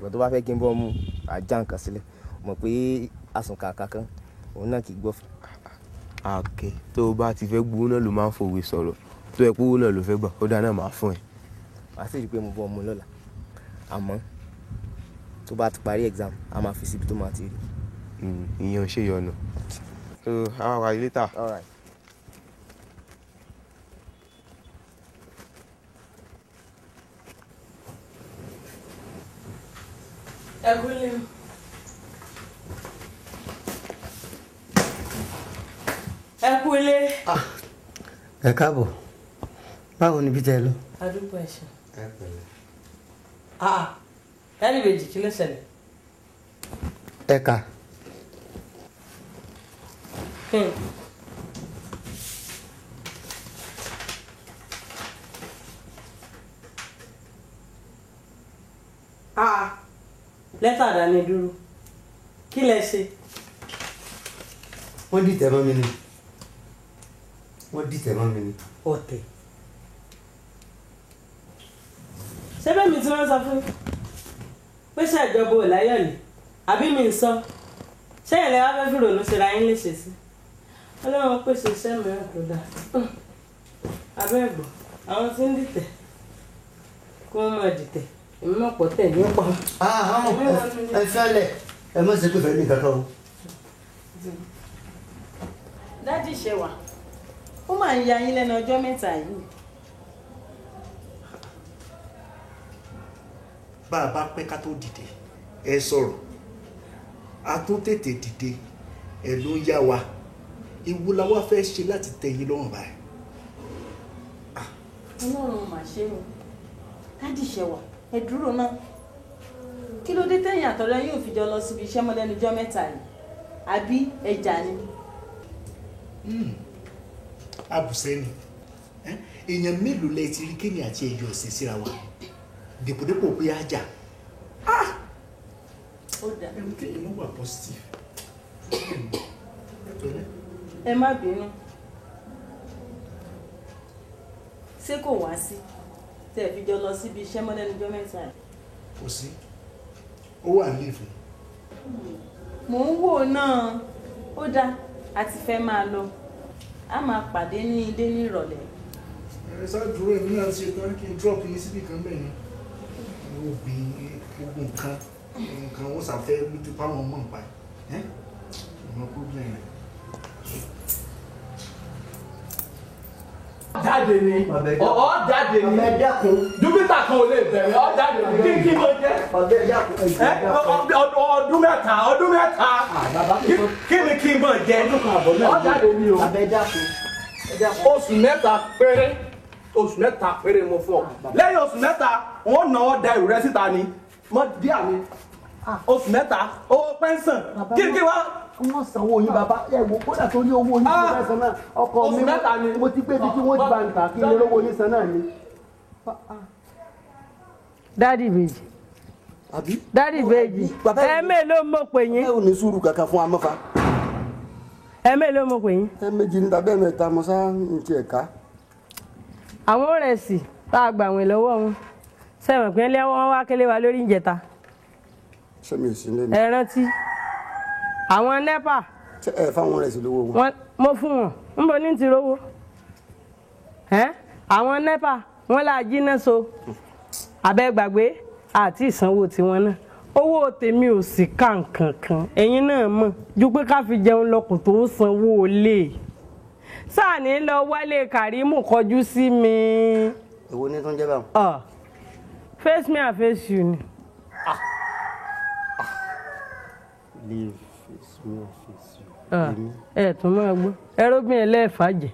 Ìgbà tó bá fẹ́ kí n bọ́ mú àjà nǹkan sílẹ̀, mọ̀ pé àsùnkàkà kan òun náà kì í gbọ́ fún. Akin, tó o bá ti fẹ́ gbowó náà ló máa ń fòwe sọ̀rọ̀, tó yẹ pé owó náà ló fẹ́ gbà, ó dáa náà máa fún ẹ. Wàá sì rí i pé mo bọ́ ọmọ lọ́la, àmọ́ tó bá ti parí exam, a máa fi síbi tó máa ti rí. Ìyẹn ò ṣe yọnu. So, a máa wà later. All right. Ẹ kúlé o. Ẹ kúlé. Ẹ káàbọ̀, báwo ni bí tẹ́ ẹ lọ? Adúpọ̀ ẹ̀ṣẹ̀. Ẹ pẹ̀lẹ́. Daddy ìbejì, kí ló ṣẹlẹ̀? Ẹ̀ka. Lẹ́tà dání dúró, kí lẹ ṣe? Wọ́n dìtẹ̀ mọ́ mi ni, wọ́n dìtẹ̀ mọ́ mi ni. Ọ̀tẹ̀. Ṣé bẹ́ẹ̀ mi tí wọ́n sọ fún pé ṣe ìjọba ò láyọ̀lẹ̀ àbí mi ń sọ? Ṣé ìlẹ̀ wá fẹ́ fi rònú ṣe ra yín léṣe sí? Ọlọ́run pèsè iṣẹ́ mìíràn tó dáa. Abẹ́ẹ̀gbọ́, àwọn tí ń dìtẹ̀ kó wọ́n máa dìtẹ̀, èmi náà pọ̀ tẹ̀ ní pọ̀. Ẹ fẹ́lẹ̀, ẹ má ṣe pé fẹ́ ní kankan o. Daddy Ṣẹwà, ó máa ń ya yín lẹ́nu ọjọ́ mẹ́ta yìí. Bá a bá pẹ́ ká tó dìde, ẹ sọ̀rọ̀, a tún tètè dìde, ẹ ló ń yá wa. Ewu la wá fẹ́ ṣe láti tẹ́ yín lọ́rùn báyìí. Ọlọ́run mà ṣe o. Daddy Ṣẹwà, ẹ dúró náà. Kí ló dé tẹ̀yìn àtọ̀rẹ́ yóò fi jọ lọ síbi iṣẹ́ mọ́ lẹ́nu ọjọ́ mẹ́ta yìí? Àbí ẹja ni? Abùsẹ́ ni. Èèyàn mélòó lẹ ti rí kéènì àti ẹyọ ọ̀sẹ̀ síra wa? Dèpòdépò pé á jà. Ẹnu kéèyàn ló wà positive. Ẹ má bínú. Ṣé kò wá sí tẹ́ ẹ fi jọ lọ síbi iṣẹ́ mọ́ lẹ́nu ọjọ́ mẹ́ta yìí? Kò sí. Ó wà ní ìfún. Mò ń wò náà. Ó dáa, a ti fẹ́ máa lọ. A máa pàdé ní ilé ní ìrọ̀lẹ́. Ẹ sá dúró, èmi náà ṣe tán kí n drop yín síbì kan bẹ́ẹ̀ ni. Mo bí gbogbo nǹkan nǹkan wọ́n ṣàfẹ́ lójú páwọn mọ̀ nípa ẹ̀. Ọmọ problem rẹ̀. Jáde ni, ọ jáde ni, dókítà kan ò lè bẹ̀rẹ̀, ọ jáde ni, kí ló jẹ́? Ọdún mẹ́ta, ọdún mẹ́ta, kí ni kí n mọ̀ jẹ́? Ọ jáde ni o. Oṣù mẹ́ta péré, oṣù mẹ́ta péré mo fún ọ. Lẹ́yìn oṣù mẹ́ta, wọ́n nà ọ́ da ìrẹ́ síta ni, mọ díà ni. Oṣù mẹ́ta, owó pẹ́ńsàn, kí ni kí wọ́n? Wọ́n sanwó yín bàbá, ẹ wò kódà tó ní owó yín tó fẹ́ san náà, ọkọ mi mo ti pé ibi tí wọ́n ti bá ń tà kí n lè rówó yín san náà ni. Daddy ìbejì. Daddy ìbejì, ẹ mélòó mo pè yín? Ẹ ò ní sùúrù kankan fún amọ́fa. Ẹ mélòó mo pè yín? Ẹ méjì ní tàbí ẹ̀mẹ́ta mo sá ń tiẹ̀ ká. Àwọn òrẹ̀sì tá a gbà wọ́n lọ́wọ́ wọn, sẹ́wọ̀n pé wọ́n wá kélé wa lórí ìjẹta. Ṣé mi ò sí lẹ́nu? Ẹ rántí. Àwọn NEPA. Ṣé ẹ fáwọn rẹ̀ sí lówó wọn? Mo fún wọn, ń bo ní ti rówó. Àwọn NEPA wọ́n là jiná so. Abẹ́ gbàgbé àti ìsanwó tiwọn náà. Owó tèmi ò sì ká nǹkan kan. Ẹ̀yin náà mọ̀ ju pé ká fi jẹun lọ kò tó sanwó lè. Sáà ní lọ wálé Kàrímù kọjú sí mi. Èwo ni tó ń jẹ́ báwọn? Face me and face you ni. Leave. Ẹ tún máa gbọ́ ẹrógbìn ẹlẹ́ẹ̀fàjẹ́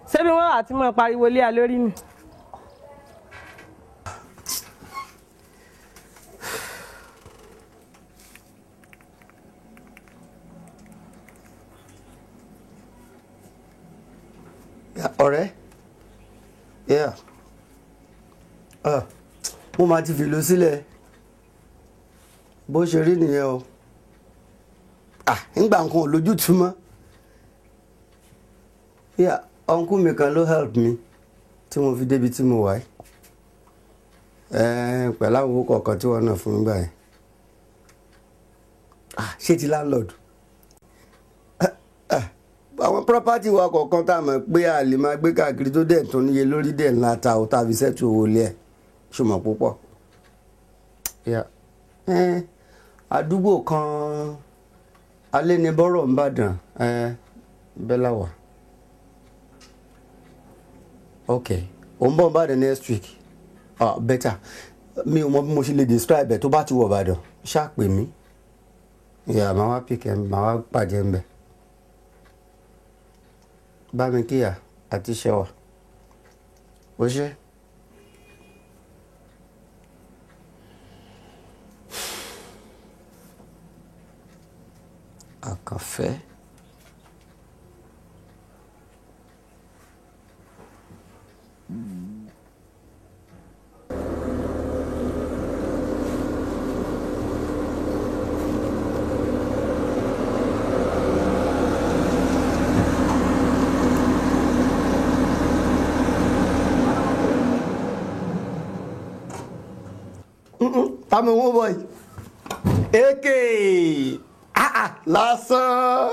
ṣé bí wọ́n àti máa pariwo lé a lórí ni. Ọ̀rẹ́, mo máa ti fìlú sílẹ̀ bó ṣe rí nìyẹn o. Ngbà nǹkan ò lójútùú mọ́. Uncle mi kan ló help mi tí mo fi débi tí mo wà yìí, pẹ̀lú àwọn owó kọ̀ọ̀kan tí wọ́n náà fún mi báyìí. Ṣé ti landlord? Àwọn property wa kọ̀ọ̀kan tá a mọ̀ pé a lè máa gbé káàkiri tó dẹ̀ tún níye lórí dẹ̀ ńlá ta ò tàbí sẹ́tù owó ilé ẹ̀ ṣùgbọ́n púpọ̀. Àdúgbò kan alẹ́nibọ́rọ̀ ńbàdàn bẹ́là wà. Ok, ò ń bọ̀ ńbàdàn next week. Better, mi ò mọ bí mo ṣe lè describe ẹ̀ tó bá ti wọ̀ Ìbàdàn ṣáà pè mí. Ìyá màá wá pick ẹ̀, màá wá pàdé ẹ̀ ń bẹ̀. Bá mi kíyà àti Ṣẹwà. Ó ṣe. Àkànfẹ́. Tàmí wọ́n bọ̀ yìí. Èké lásán.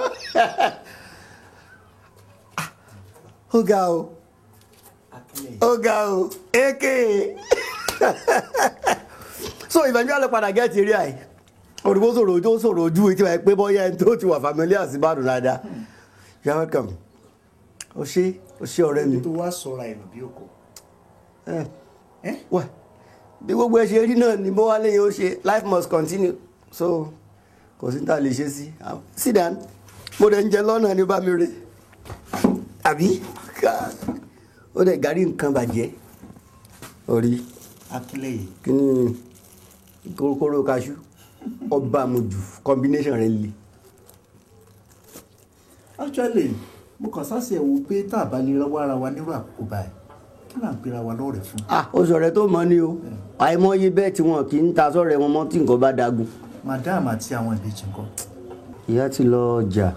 Ó ga o. Ó ga o. Èké. So eventually padà gẹ́ẹ̀tì rí àyè. Òdìbò sọ̀rọ̀ ojú ó sọ̀rọ̀ ojú etí wa pé bọ́yá ẹni tó ti wà familiar sí Ìbàdàn dáadáa. You are welcome. O ṣé ọ̀rẹ́ mi. Tó wá sọ̀rọ̀ ẹ̀nù bí òkò. Wẹ́ bí gbogbo ẹ ṣe rí náà ni bó wá léyìn ó ṣe, life must continue, so kò sí tá a lè ṣe sí. Sit down, mo dẹ̀ ń jẹ lọ́nà ní bá mi re àbí ó dẹ̀ gàrí nǹkan bàjẹ́ orí. Akínlẹ̀yẹ. Kí ni kókóró kaṣú ọba àmujù combination rẹ le. Actually mo kàn sáṣẹ wò pé tá a bá lè rọwọ́ ara wa nírú àkókò báyìí, kí là ń pera wa lọ́rẹ̀ fún. Ah, ó sọ̀rẹ́ tó mọ̀ ni o, àìmọye bẹ́ẹ̀ tí wọn kì í ta sọ̀rẹ́ wọn mọ́ tí nǹkan bá dagun. Madam àti àwọn ìbejì ńkọ́. Ìyá ti lọ ọjà,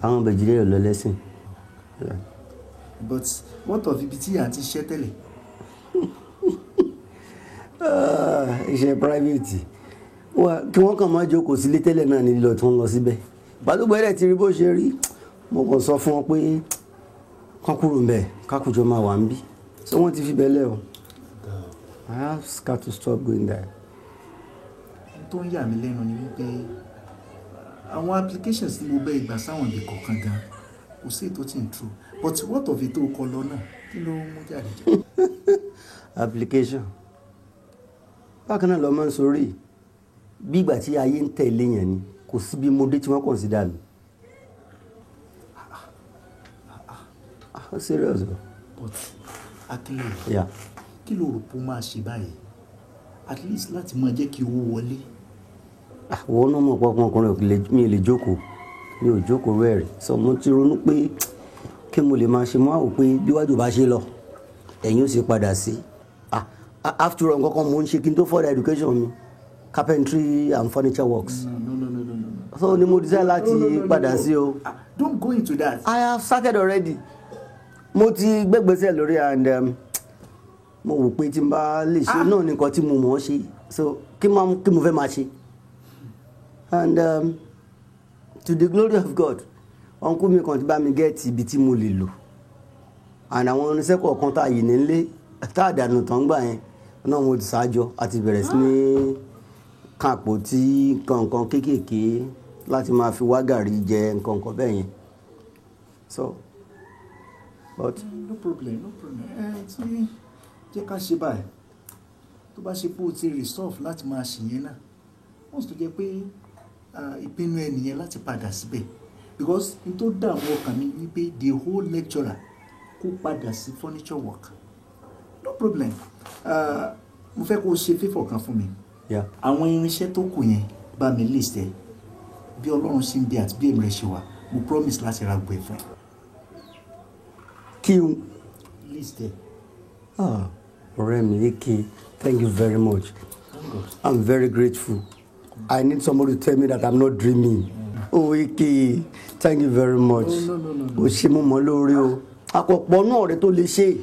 àwọn ìbejì lè lọ lẹ́sìn. But what of ibi tí ìyá ti ṣiṣẹ́ tẹ́lẹ̀? Iṣẹ́ private kí wọ́n kàn máa jókòó sílé tẹ́lẹ̀ náà ní lílọ tí wọ́n lọ síbẹ̀. Gbàdúgbò ẹ̀rẹ̀ ti rí bó ṣe rí, mo kàn sọ fún wọn pé kán kúrò ńbẹ̀ kákùjọ máa wà ń bí. So wọ́n ti fi bẹ́lẹ̀ o. I have got to stop going there. Tó ń yà mí lẹ́nu ni wípé àwọn applications tí mo bẹ́ ìgbà sáwọn ibì kọ̀ọ̀kan gan kò sí ètò tí ń true, but what of ètò ọkọ lọ náà, kí ló mú jáde jẹ? Application bákan náà lọ máa ń sọrí bí ìgbà tí ayé ń tẹ̀lé yẹn ni, kò sí bí mo dé tí wọ́n consider mi. Serious o. But Akínlẹ̀yẹ, kí ló rò pé ó máa ṣe báyìí at least láti máa jẹ́ kí owó wọlé? Àwọn náà mọ̀ pé ọkùnrin mi lè jókòó, mi ò jókòó rẹ̀ rí, so mo ti ronú pé kí mo lè máa ṣe, mo á wò pé bí wájú bá ṣe lọ ẹ̀yìn ó sì padà sí. After all, nǹkan kan mo ń ṣe kí n tó further education mi, carpentry and furniture works. No. So ni mo decide láti padà sí o. Don't go into that. I have started already. Mo ti gbégbèsè lórí and mo wò pé tí n bá lè ṣe náà ní nǹkan tí mo mọ̀ ọ́ ṣe, so kí mo fẹ́ máa ṣe. And to the glory of God, uncle mi kan ti bá mi gẹ́ẹ̀tì ibi tí mo lè lò, and àwọn oníṣẹ́ kọ̀ọ̀kan tá a yìí nílé tá a dànù tán gbà yẹn náà mo ti ṣáájọ àti bẹ̀rẹ̀ sí ní kan àpótí kankan kéékèèké láti máa fi wá gàrí jẹ nǹkan kan bẹ́ẹ̀ yẹn. So but no problem, no problem. Ẹ tí jẹ́ ká ṣe báyìí, tó bá ṣe pé o ti resolve láti máa ṣe yẹn náà, wọ́n sì tó jẹ́ pé ìpinnu ẹ nìyẹn láti padà síbẹ̀, because n tó dààmú ọkàn mi wípé the whole lecturer kó padà sí furniture work. No problem. Mo fẹ́ kó o ṣe fífọ̀ kan fún mi. Àwọn irinṣẹ́ tó kù yẹn bá mi list ẹ, bí Ọlọ́run ṣe ń bẹ àti bí èmi rẹ̀ ṣe wà, mo promise láti ra gbogbo ẹ̀ fún ẹ. Kí n list ẹ. Ọ̀rẹ́ mi Eke, thank you very much. I'm very grateful. I need somebody to tell me that I'm not dreaming. Oh Eke, thank you very much. No. O ṣe mo mọ̀ lórí o. Àpọ̀pọ̀ náà rẹ tó lè ṣe.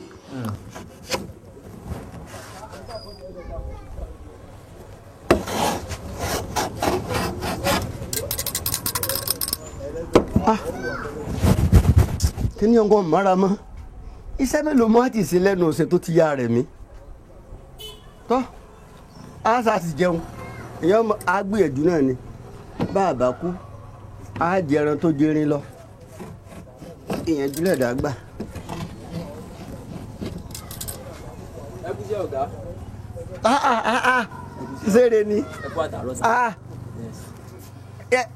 Kí ni ọgbọ́n mọ́ra mọ́? Iṣẹ́ mélòó mọ́ àti ìṣe lẹ́nu ọ̀sẹ̀ tó ti yá rẹ̀ mí. Tọ́, a sá ti jẹun, èèyàn á gbìyànjú náà ni. Bá a bá kú, á jẹ ẹran tó jẹrin lọ. Ìyànjú lẹ̀dá gbà. Ẹ kú iṣẹ́ ọ̀gá. Ṣeré ni. Ẹ kú àtàárọ̀ sá.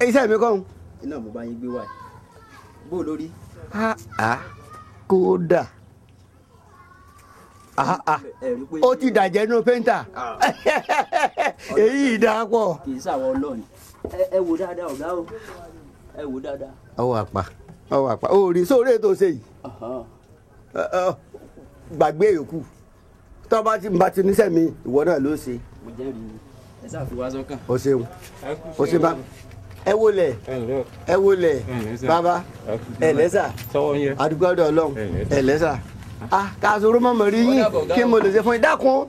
Iṣẹ́ mi kọ́ ń. Iná mo bá yín gbé wá. Bó lórí. Kódà ó ti dàjẹ́ nínú pẹ́ńtà, èyí ìdá pọ̀. Kì í ṣàwọ̀ ọlọ́ọ̀ni. Ẹ wo dáadáa ọ̀gá o. Ẹ wò dáadáa. Ọwọ́ àpá, ọwọ́ àpá, ó rí sóòrè tó ṣe yìí. Gbàgbé yòókù tó bá ti bá ti níṣẹ́ mi, ìwọ náà ló ṣe. Mo jẹ́rìí, ẹ sáà fi wá sọ́kàn. O ṣeun, o ṣe bá ẹ wọlé, ẹ wọlé bàbá, ẹ lẹ́sà, àdúgbò ọ̀dọ̀ Ọlọ́run, ẹ lẹ́sà. Ká sọ̀rọ̀ mọ̀mọ́ rí yín, kí mo lè ṣe fún yín? Dákun,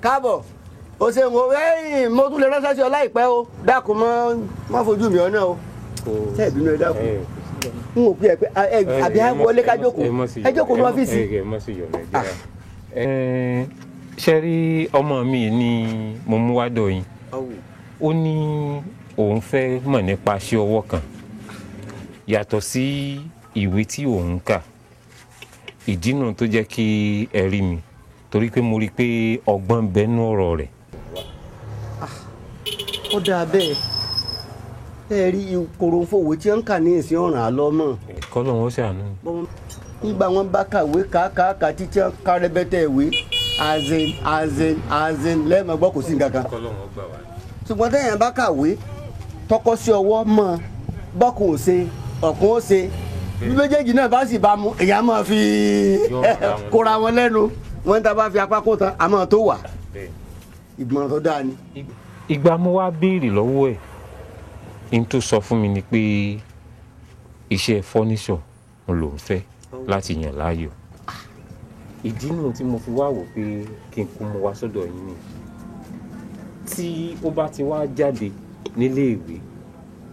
káàbọ̀. O ṣeun o, ẹ̀yìn mo tún lè ránṣẹ́ sí ọ láìpẹ́ o. Dákun, mọ́ fojú mi ọ̀nà o. Ṣé ìbínú ẹ? Dákun, n ò pè ẹ pé àbí ẹ wọlé ká jókòó, ẹ jókòó ní ọ́fíìsì. Ṣe rí ọmọ mi ni mo mú wá dọ̀ yín, ó ní òun fẹ́ mọ̀ nípa iṣẹ́ ọwọ́ kan yàtọ̀ sí ìwé tí òun kà. Ìdí nu tó jẹ́ kí ẹ rí mi, torí pé mo rí i pé ọgbọ́n bẹnu ọ̀rọ̀ rẹ̀. Ó dáa bẹ́ẹ̀. Ẹ rí koronfowó tí ń kà ní ìsìn ọ̀ràn àlọ́ mọ́. Kọ́lọ̀ wọn ṣàánú. Nígbà wọn bá kàwé kàkàkà títí ká rẹbẹtẹ ìwé azin azin azin lẹ́ẹ̀mọ́ gbọ́, kò sí nǹkan kan. Kọ́lọ̀ wọn gbà wá. Ṣùgbọ́n téèyàn bá kàwé tọkọ sí ọwọ́ mọ́, bọ́kùn ò ṣe, ọ̀kùn ó ṣe, bí méjèèjì náà bá sì bá mu, èèyàn máa fi kóra wọn lẹ́nu. Wọn tá a bá fi apá kó tán, a máa tó wà. Ìgbọ̀n tó dáa ni. Ìgbà mo wá béèrè lọ́wọ́ ẹ̀, n tó sọ fún mi ni pé iṣẹ́ fọ́níṣọ̀ n lòún fẹ́ láti yàn láàyò. Ìdí nù tí mo fi wá wò pé kí n kú mu wá sọ́dọ̀ yín ni, tí ó bá ti wá jáde nílé ìwé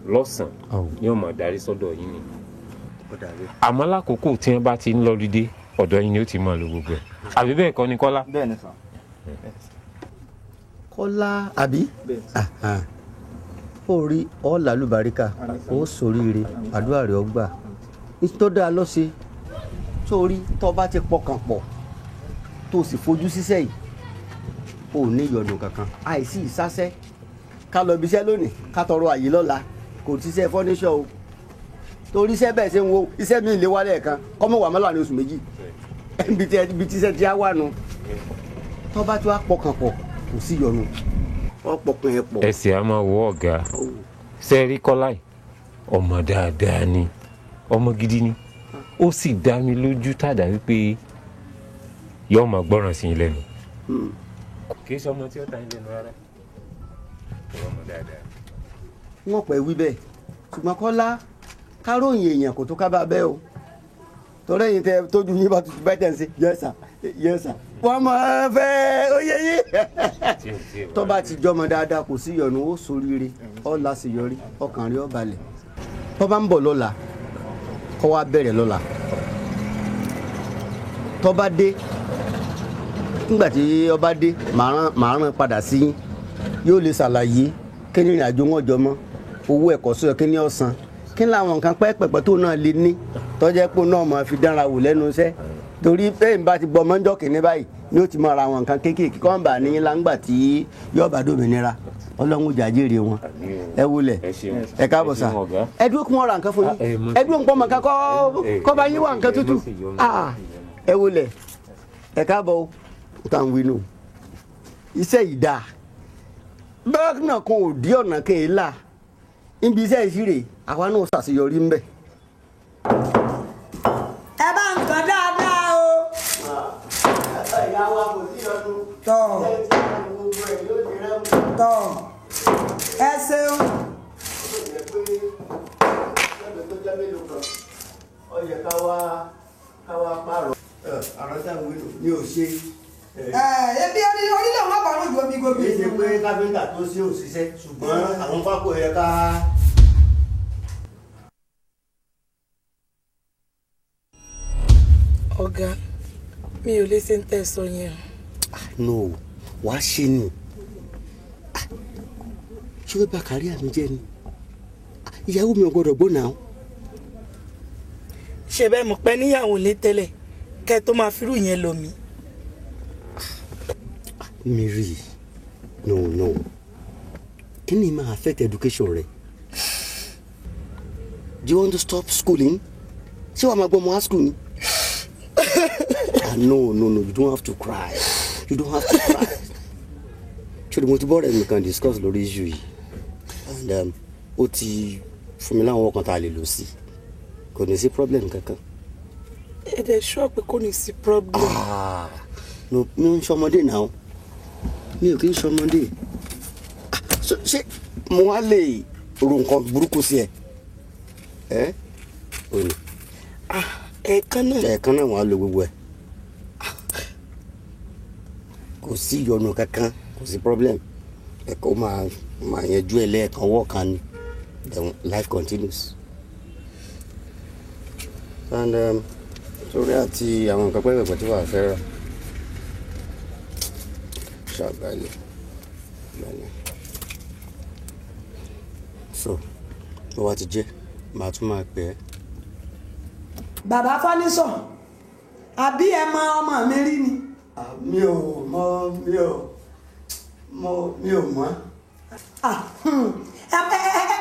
lọ́sàn-án yóò máa darí sọ́dọ̀ yín ni. Àmọ́ lákòókò tí wọ́n bá ti ń lọ́lídé, ọ̀dọ̀ yín ni ó ti máa lo gbogbo ẹ̀. Àbí bẹ́ẹ̀ kọ́ ni, Kọ́lá? Bẹ́ẹ̀ ni sà. Kọ́lá àbí? Ó rí ọ̀là lùbáríkà, ó sòríire, àdúrà rẹ̀ ó gbà. Tó dáa lọ ṣe, sórí tó bá ti pọkàn pọ̀ tó sì fojú síṣẹ́ yìí, ò ní ìyọ̀dùn kankan. Àìsí ìsásẹ́ ká lọ ibiṣẹ́ lónìí, ká tọrọ àyè lọ́la, kò síṣẹ́ fọ́níṣọ́ o. Torí iṣẹ́ bẹ́ẹ̀ ṣe ń wo iṣẹ́ mi lè wálé ẹ̀kan kọ́mọ̀ wà mọ́lá ní oṣù 2, ibi tí iṣẹ́ ti á wà nù. Tó bá ti wá pọkàn pọ̀, kò sí ìyọnu, wọ́n pọkàn ẹ̀ pọ̀. Ẹsẹ̀ á máa wọ ọ̀gá. Sẹ́ẹ̀rí Kọ́lá yìí, ọmọ dáadáa ni, ọmọ gidi ni. Ó sì dá mi lójú tàdá wípé yóò máa gbọ́ràn sí i lẹ́nu. Kì í ṣe ọmọ tí ó ta yín lẹ́nu rárá, ọmọ dáadáa. Wọ́n pẹ̀ wí bẹ́ẹ̀, ṣùgbọ́n Kọ́lá, káròyìn èèyàn kò tó ká bá bẹ́ẹ̀ o. Torí ẹ̀yin tẹ tójú yín bá tutù bá tẹ̀ ń ṣe yẹ́sà yẹ́sà, wọ́n máa fẹ́ oyè yín. Tó bá ti jọmọ dáadáa, kò sí ìyọnu, ó soríire, ó láṣeyọrí, ọkàn rẹ̀ ó balẹ̀. Tó bá ń bọ̀ lọ́la, kó wá bẹ̀rẹ̀ lọ́la. Tó bá dé, nígbà tí ó bá dé, màá rán padà sí yín, yóò lè ṣàlàyé kí ni ìrìn àjò wọn jọ mọ́, owó ẹ̀kọ́ sọ, kí ni ọ̀sán, kí ni àwọn nǹkan pẹ́ẹ́pẹ́pẹ́ tó náà lè ní tọ́jẹ́ pé náà máa fi dánra wò lẹ́nu iṣẹ́. Torí bẹ́ẹ̀ bá ti gbọ́ mọ́jọ́ kìíní báyìí ni ó ti máa ra àwọn nǹkan kéékèèké kọ́ńbà ní láǹgbà tí yóò bá dòmìnira. Ọlọ́run jàjèrè wọn. Ẹ wọlé, ẹ káàbọ̀ sà. Ẹ dúró kí wọ́n ra nǹkan fún yín. Ẹ dúró nǹkan mọ̀ nǹkan kọ́ bá yín wá nǹkan tútù. Ẹ wọlé, ẹ káàbọ̀ o. Tá ń winú iṣẹ́ yìí dáa, bẹ́ẹ̀ náà kan ò dí ọ̀nà kan èélà níbi iṣẹ́ ìṣirè, àwa náà ṣàṣeyọrí ńbẹ̀. Ẹ bá nǹkan dáadáa o. Ìyá wa, kò sí ọdún. Tọ́ tọ́, ẹ ṣeun. Ó yẹ ká wá pààrọ̀ àrùn táwọn wílò ní ò ṣe. Ebi orílẹ̀ wọn bá rún gomi gomi. Kì í ṣe pé káfíńtà tó ṣe òṣìṣẹ́, ṣùgbọ́n àwọn pákó yẹ ká. Ọ̀gá, mi ò lè ṣe ń tẹ̀sọ yẹn. No, wàá ṣe ni. Ṣé ó bá kárí àmì jẹ́ ni? Ìyàwó mi ò gbọ́dọ̀ gbọ́ náà. Ṣe bẹ́ẹ̀ mọ̀ pé níyàwó lé tẹ́lẹ̀ kẹ́ tó máa firú yẹn lọ mí. Mary, no no, kí ni máa affect education rẹ? Do you want to stop schooling? Ṣé wàá máa gbọ́ ọmọ high school ni? Ah, no no no, you don't have to cry, you don't have to cry. Ṣé mo ti bọ́ rẹ̀ mi kan discuss lórí issue yìí, and ó ti fún mi láwọn ọkàn tá a lè lò sí, kò ní sí problem kankan. Ẹ dẹ̀ sure pé kò ní sí problem? Ah, no, mi ò ń ṣọmọdé náà, mi ò kí ń ṣọmọdé. Ṣé mo wá lè ro nǹkan burúkú sí ẹ? Ẹ ò ní. Ẹ̀ẹ̀kan náà. Ẹ̀ẹ̀kan náà wàá lo gbogbo ẹ̀. Kò sí ìyọnu kankan, kò sí problem. Ẹ̀kọ́ máa yanjú ẹ lẹ́ẹ̀kan ọwọ́ kan ni, then life continues. And sórí àti àwọn nǹkan pẹ́pẹ́pẹ́ tí wàá fẹ́ rà ṣàgbálẹ̀ gbálẹ̀. So bó wá ti jẹ́, màá tún máa pè é. Bàbá Fánísọ̀, àbí ẹ mọ ọmọ mi rí ni? Mi ò mọ, mi ò mọ.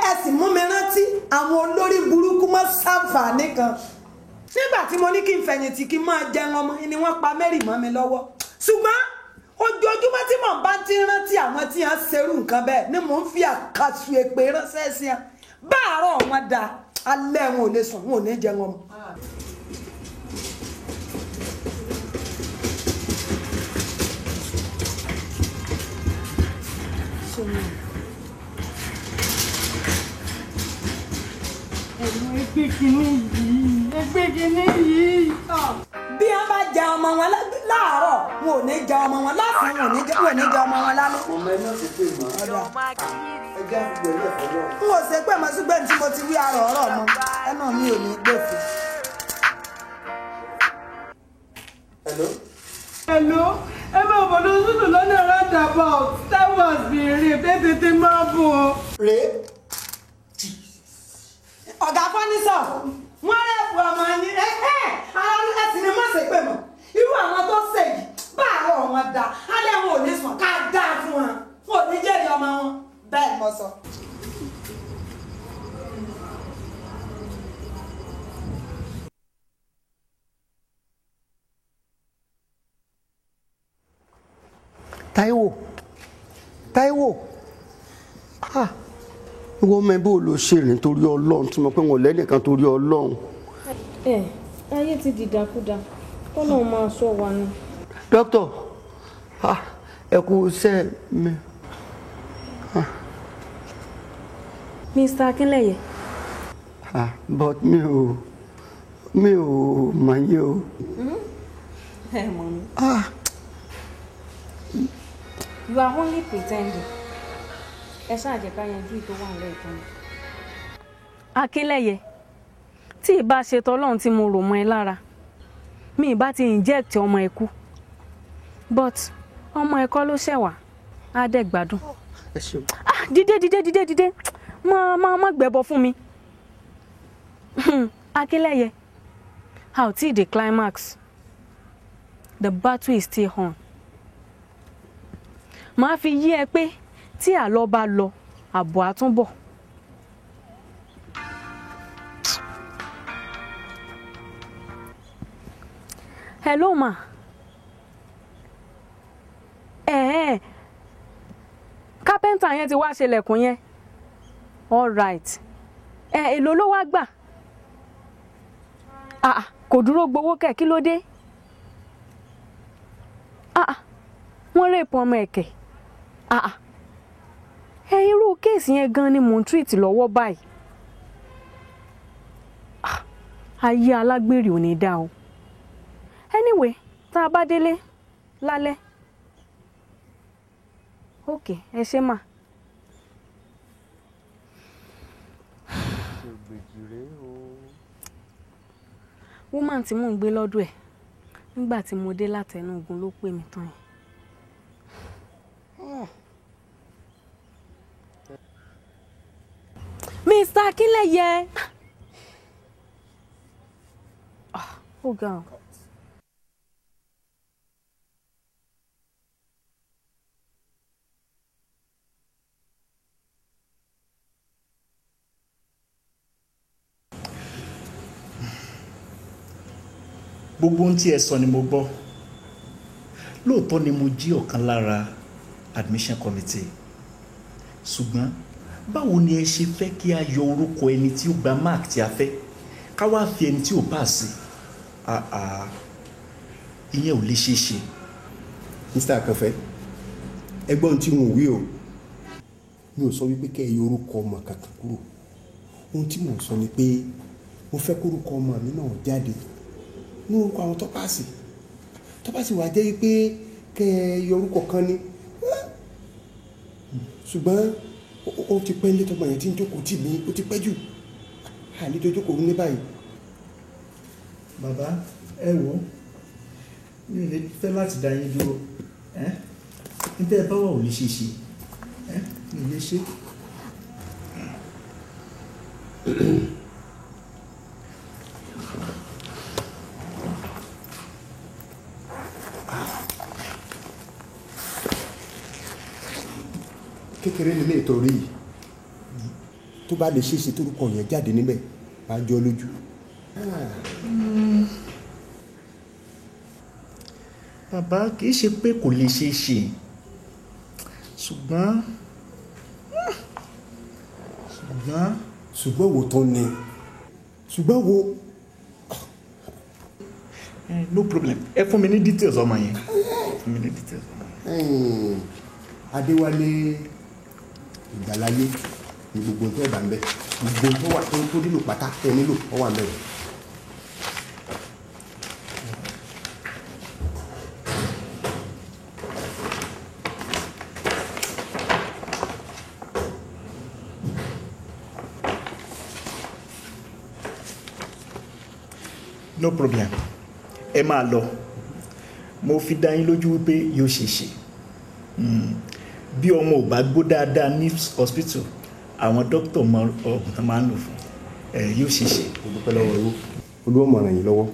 Ẹ sì mú mi rántí àwọn olórí burúkú mọ́ ṣàǹfààní kan. Nígbà tí mo ní kí n fẹ̀yìntì kí n máa jẹun ọmọ ni wọ́n pa Mary mọ́ mi lọ́wọ́. Ṣùgbọ́n ojoojúmọ́ tí mò ń bá ti rántí àwọn tí wọ́n ṣerú nǹkan bẹ́ẹ̀ ni mò ń fi àkàsù èpè ránṣẹ́ sí wọn. Báàárọ̀ wọn da, alẹ́ wọn ò lè sùn, wọn ò ní jẹun ọmọ. Ẹ̀gbọ́n, ẹgbẹ́ kìíní yìí, ẹgbẹ́ kìíní yìí. Bí wọ́n bá jẹ ọmọ wọn láàárọ̀, wọn ò ní jẹ ọmọ wọn lọ́sàn-án, wọn ò ní jẹ ọmọ wọn lálẹ́. Ọmọ ẹ náà ti pè mọ́. Ẹ jẹ́ àgbẹ̀ ilé ẹ̀kọ́ náà. N ò ṣe pé mo ṣùgbọ́n tí mo ti wí àrọ̀ ọ̀rọ̀ mọ́, ẹnu mi ò ní gbèsè. Hello? Hello, ẹ máa bọ̀ lọ sùn lọ́nà roundabout, Taiwo has been raped, ẹ tètè máa bọ̀. Rèé. Ọ̀gá Fánísọ̀, wọ́n rẹ̀pù ọmọ yín, ara ẹ̀sìn ni má ṣe pé mọ́. Irú àwọn tó ṣe yìí, báàrọ̀ wọn da, alẹ́ wọn ò ní sùn, ká dáa fún wọn, wọn ò ní jẹ́rìí ọmọ wọn, bẹ́ẹ̀ ni mo sọ. Táíwò, Táíwò, ah, ìwọ ọmọ ẹbí ò lọ ṣe rìn torí Ọlọ́run, tí mo pé wọn lẹ́nìkan torí Ọlọ́run. Ẹ ayé ti dìdàkudà, kọ́nà máa sọ wa ni. Dókítà, ah, ẹ kú iṣẹ́ mi. Mr. Akínlẹ̀yẹ. Ah, but mi ò mọ̀ yín o. Ẹ mọ̀ mi. Ah. You are only pretending. Ẹ ṣáà jẹ́ ká yanjú ìtò wà nílẹ̀ ìtàn. Akínlẹ̀yẹ, tí ì bá ṣe tọ́lọ́run tí mo rò mọ́ ẹ lára, mi ì bá ti inject ọmọ ẹ kú. But ọmọ ẹ kọ́ ló ṣẹ̀wà, á dẹ̀ gbádùn. Ẹ ṣeun. Ah, dìde dìde dìde dìde, má gbẹ̀bọ fún mi. Akínlẹ̀yẹ, a ò tí ì dé climax. The battle is still on. Màá fi yí ẹ pé tí àlọ́ bá lọ, àbọ̀ á tún bọ̀. Hello ma. Kápẹ́ńtà yẹn ti wá ṣe lẹ̀kùn yẹn. All right. Èló ló wá gbà? Ah, kò dúró gbowó kẹ̀, kí ló dé? Ah, wọ́n rèpù ọmọ ẹ̀kẹ́. Ah, ẹ irú kéèsì yẹn gan ni mò ń treat lọ́wọ́ báyìí. Ah, ayé alágbèrè ò ní dá o. Anyway, tá a bá délé lálẹ́. Ok, ẹ ṣé mà. Woman tí mò ń gbé lọ́dọ̀ ẹ̀ nígbà tí mo dé látẹnugun ló pè mí tán yẹn. Mr. Akínlẹ̀yẹ. Ó ga o. Gbogbo ohun tí ẹ sọ ni mo gbọ́. Lóòótọ́ ni mo jí ọ̀kan lára admission committee, ṣùgbọ́n Báwo ni ẹ ṣe fẹ́ kí a yọ orúkọ ẹni tí ó gba mark tí a fẹ́ ká wá fi ẹni tí ò pass sí? Ìyẹn ò lè ṣeé ṣe. Mr. Akanfẹ́, ẹgbọ́n tí mo wí o, mi ò sọ wípé kẹ́ ẹ yọ orúkọ ọmọ kankan kúrò. Ohun tí mò ń sọ ni pé mo fẹ́ kórúkọ ọmọ mi náà jáde ní orúkọ àwọn tó pass. Tó bá sì wá jẹ́ wípé kẹ́ ẹ yọ orúkọ kan ni, ṣùgbọ́n ó ti pẹ́ létọ́mọ yẹn tí ń jókòó tì mí, ó ti pẹ́ jù, àlejò jókòó ní báyìí. Bàbá, ẹ wò ó, mi ò lè fẹ́ láti dá yín dúró. Níta ẹ bá wà ò lè ṣe ṣe, mi ò lè ṣe. Kékeré nílé ìtọ́rí yìí, tó bá lè ṣeéṣe torúkọ yẹn jáde níbẹ̀, máa jọ lójú. Bàbá, kì í ṣe pé kò lè ṣeé ṣe, ṣùgbọ́n ṣùgbọ́n wo tán ni, ṣùgbọ́n wo. No problem, ẹ fún mi ní details ọmọ yẹn. Fún mi ní details ọmọ yẹn. Adéwálé Ìgbàláyé ni gbogbo tó ẹ̀ bá ń bẹ̀, gbogbo tó wà tó nílò pátá tẹ nílò ó wà ń bẹ̀. No problem, ẹ máa lọ. Mo fi dá yín lójú wípé yóò ṣe ṣe. Bí ọmọ ò bá gbó dáadáa ní hospital, àwọn dókítà mọ ọgùn tó máa ń lò fún ẹ, yóò ṣe ṣe. Mo dúpẹ́ lọ́wọ́ yín, Olúwa máa ràn yín lọ́wọ́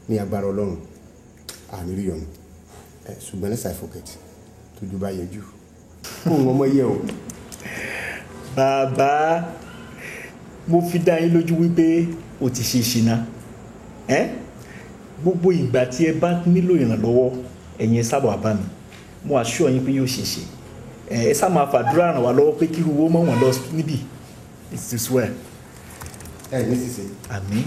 ní agbára Ọlọ́run, àmì rí ọ̀nà. Ṣùgbọ́n let's I forget, tójú bá yẹ jù kó wọn mọ yẹ o. Bàbá, mo fi dá yín lójú wípé o ti ṣe ṣìnà. Gbogbo ìgbà tí ẹ bá nílò ìrànlọ́wọ́, ẹ̀yin ẹ sábà bá mi, mo assure yín pé yóò ṣe ṣe. Ẹ sá máa fàdúrà ràn wá lọ́wọ́ pé kí owó mọ̀ wọ́n lọ níbí. It is well. Ẹ ní sísè. Àmín.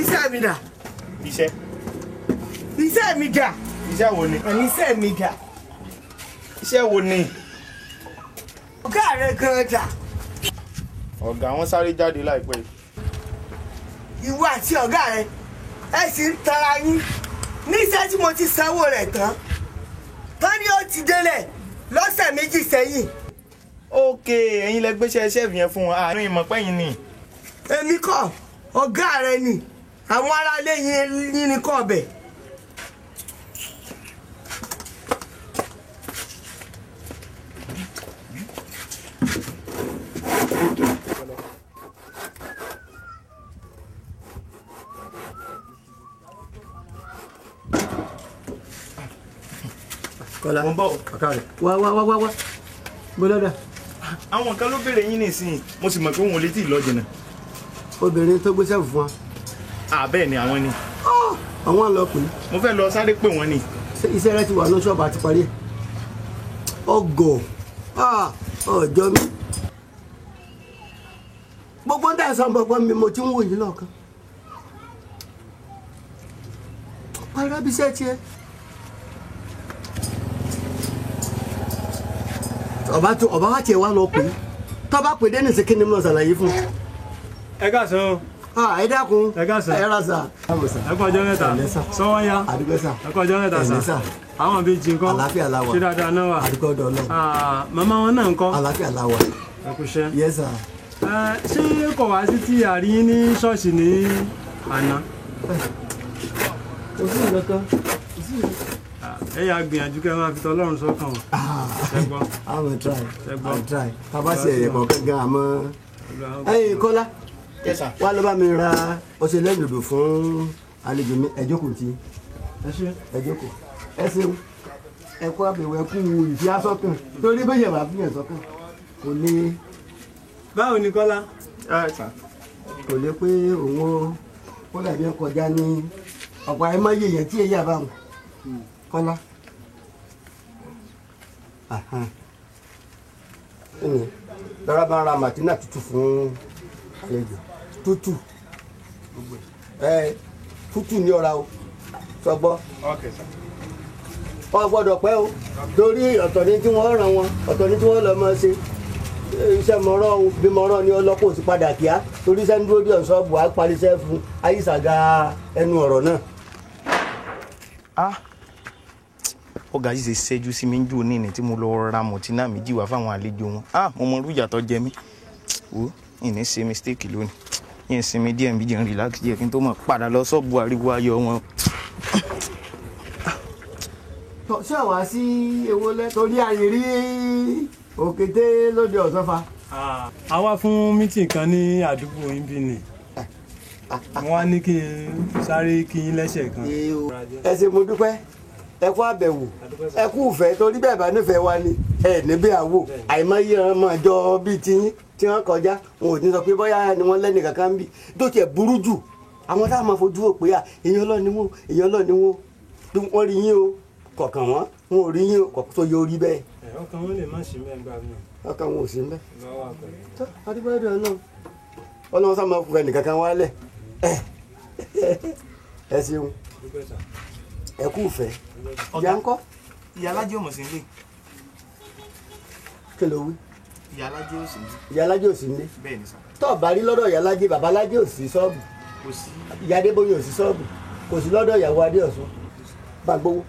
Iṣẹ́ mi dà. Iṣẹ́. Iṣẹ́ mi dà. Iṣẹ́ wo ni? Àní iṣẹ́ mi dà. Iṣẹ́ wo ni? Ọ̀gá rẹ̀ gan dà. Ọ̀gá wọn sáré jáde láìpẹ́ yìí. Ìwọ àti ọ̀gá rẹ̀ ẹ sì ń tara yín. Níṣẹ́ tí mo ti sanwó rẹ̀ tán, tán ni ó ti délẹ̀ lọ́sẹ̀ méjì sẹ́yìn. Ok, ẹ̀yin lẹ gbéṣẹ́ ṣẹ́ẹ̀fì yẹn fún wọn, àárín ìmọ̀ pẹ́yìn ni. Èmi kọ́, ọ̀gá rẹ̀ ni, àwọn aráalé yín ni kọ́ ọbẹ̀. Kọ́lá, wá wá wá wá wá, bọ́lọ́dà. Àwọn kan ló béèrè yín nísìnyí, mo sì mọ̀ pé wọn ò lè tí ì lọ jìnnà. Obìnrin tó gbé sẹ́ẹ̀fù fún wa. Bẹ́ẹ̀ ni àwọn ni. Àwọn lọ pè é. Mo fẹ́ lọ sáré pè wọ́n ni. Iṣẹ́ rẹ ti wà ní ṣọ́ọ̀bù àti parí ẹ̀. Ọgọ̀ ọjọ́ mi. Gbogbo ń tẹ̀sán gbogbo mi mo ti ń wò yín lọ́ọ̀kan. Parí abiṣẹ́ tiẹ̀. Ọba tó ọba wa tiẹ̀ wá lọ pè é. Tọ́ba pè dé nìsín kí ni mo ṣàlàyé fún un. Ẹ káàsán o. Ẹ dákun. Ẹ káàsán. Ẹ rà sà. Ẹ kú ọjọ́ mẹ́ta. Sọ́wọ́n ya. Àdúgbò sà. Ẹ kú ọjọ́ mẹ́ta sà. Àwọn ìbejì ńkọ́. Àlàáfíà la wà. Ṣé dáadáa náà wà? Àdúgbò ọ̀dọ̀ Ọlọ́run. Màmá wọn náà ńkọ́. Àlàáfíà la wà. Ẹ kú iṣẹ́. Yes sir. Ṣé kò wá sí tí a rí yín ní ṣọ́ọ̀ṣì ní àná? Kò sí nǹkan kan. Ẹ yà gbìyànjú kẹ́ máa fi tọlọ́run sọ́kàn o. Ṣẹ́gbọ́. I'm try. I'm try. Bàbá sì ẹ̀yẹ̀ kọ̀ọ̀kan gan àmọ́. Ẹ̀yin Kọ́lá. Wá ló bá mi ra ọṣẹ lẹ́yìndòdò fún àlejò mi. Ẹ jókòó tí. Ẹ jókòó. Ẹ ṣeun. Ẹ kú àbẹ̀wò, ẹ kú ìfi asọ́kàn. Torí bẹ́ẹ̀ yẹ̀ bá fi yàn sọ́kàn. Kò ní. Báwo ni Kọ́lá? Kò lè pé òun ó kó dàbí kọjá ní ọ̀pọ̀ àìmọye èèyàn tí èyí àbáwọn. Kọ́lá. Lọ́ra bá ń ra màtínà tútù fún àlejò. Tútù. Tútù ní ọ̀ra o. Sọgbọ́. Ọ gbọ́dọ̀ pẹ́ o. Torí ọ̀tọ̀ ni tí wọ́n ràn wọn, ọ̀tọ̀ ni tí wọ́n lọ máa ṣe. Iṣẹ́ mọ̀rọ̀ o, bí mọ̀rọ̀ ni ọlọ́pọ̀ ò sì padà kíá. Torí iṣẹ́ ń dúró dé ọ̀ṣọ́ọ̀bù, á parí iṣẹ́ fún ayíṣàgà ẹnu ọ̀rọ̀ náà. Ọ̀gá yìí ṣe ṣẹ́jú sí mi ń jò ní ìní tí mo lọ ra mọ̀tínà méjì wá fáwọn àlejò wọn. Mo mọ irú ìyàtọ̀ jẹ mí. Wo ìní ṣe mistake lónìí. Yẹn sinmi díẹ̀ bí jẹun relax díẹ̀ kí n tó mọ̀ padà lọ ṣọ́ọ̀bù ariwo ayọ̀ wọn. Ṣé wàá sí ewo lẹ torí àyè rí òkété lóde ọ̀sán fa. A wá fún mítìn kan ní àdúgbò yín bí ni. Mo wá ní kí n sáré kí yín lẹ́sẹ̀ kan. Ẹ ṣé mo dúpẹ́, ẹ kú àbẹ̀wò, ẹ kú ìfẹ́, torí bẹ́ẹ̀ bá nífẹ̀ẹ́ wa ni ẹ níbí àwò àìmọye ọmọ ìjọ bíi tiyín tí wọ́n kọjá wọn ò ní sọ pé bóyá ni wọ́n lẹ́nu kankan ń bì tó tiẹ̀ burú jù àwọn táwọn máa fojú wò pé à èèyàn ọlọ́ọ̀ ni wọ́n, èèyàn ọlọ́ọ̀ ni wọ́n, wọ́n rí yín o kọ̀ọ̀kan wọn wọn ò rí yín o kọ̀ọ̀kan tó yẹ orí bẹ́ẹ̀. Ọkàn wọn lè má sí mẹ́gbàá mi. Ọkàn wọn ò sí mẹ́. Tó adúgbò Ọlọ́run Ọlọ́run sá máa fún ẹnìkankan wálẹ̀. Ẹ ṣeun, ẹ kú ìfẹ́. Ìyá ńkọ́? Ìyá alájẹ ò mọ̀ sí nílé. Kí ló wí? Ìyá alájẹ ò sí nílé. Ìyá alájẹ ò sí nílé. Bẹ́ẹ̀ ni sà. Tó o bá rí lọ́dọ̀ ìyá alájẹ, bàbá alájẹ ò sí ṣọ́ọ̀bù. Kò sí. Ìyá Adébóyè ò sí ṣọ́ọ̀bù. Kò sí lọ́dọ̀ ìyàwó Adéọ̀sùn. Bàgbowó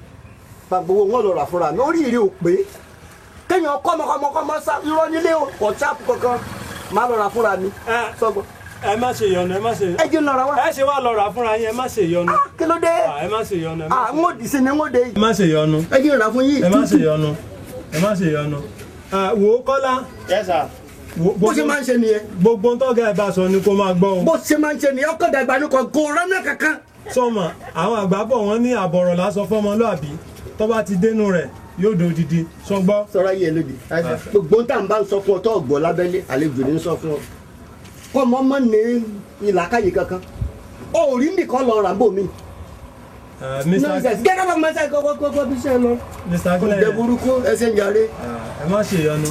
bàgbowó wọn lọ rà fúnra mi. Orí ìrè ò pé. Kéèyàn kọ́mọkọ́mọkọ́mọ sá irọ́ nílé o, kò sáàpù kankan. Má lọ rà fúnra mi. Sọ́gbọ́n. Ẹ má ṣe yọnu, ẹ má ṣe. Ẹ jẹ́ ń lọ ra wá. Ẹ ṣe wá lọ rà fúnra yín, ẹ má ṣe yọnu. Kí ló dé? Ẹ má ṣe yọnu. N ó dì sí ni n ó dé. Ẹ má ṣe yọnu. Ẹ jẹ́ ń rà fún yín. Ẹ má ṣe yọnu. Ẹ má ṣe yọnu. Wo Kọ́lá. Yes sir. Bó ṣe máa ń ṣe nìyẹn. Gbogbo ń tọ́gà ẹ bá sọ ni kó máa gbọ́ o. Bó ṣe máa ń ṣe nìyẹn, ọkọ̀ dàgbà ni kò rán náà kankan. Sọ́mọ, àwọn àgbà bọ̀ wọ́n ní àbọ̀rọ̀ lásán fọ́mọlúàbí tó bá ti dénú rẹ̀ yóò dodidi sọgbọ́. Sọ̀rọ̀ ayé ẹ lóde. Gbogbo ń tà ń bá ń sọ fún ọ tó ọ̀gbọ́ lábẹ́lé àlejò ní sọ fún ọ. Kọ́mọ mọ́ ní ìlàkàyè kankan. O ò rí nìkan lọ rà bò mí. Mr. Gẹ́gẹ́ bá máa ṣe kọ́kọ́ bí iṣẹ́ lọ. Mr. Glenn. Kò jẹ́ burúkú ẹsẹ̀ ń jàre. Ẹ má ṣe ìyọnu,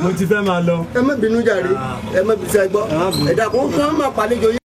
mo ti fẹ́ máa lọ. Ẹ má bínú jàre, ẹ má bínú sẹ́gbọ́. Ẹ̀dá kò kàn máa pàlejò yín.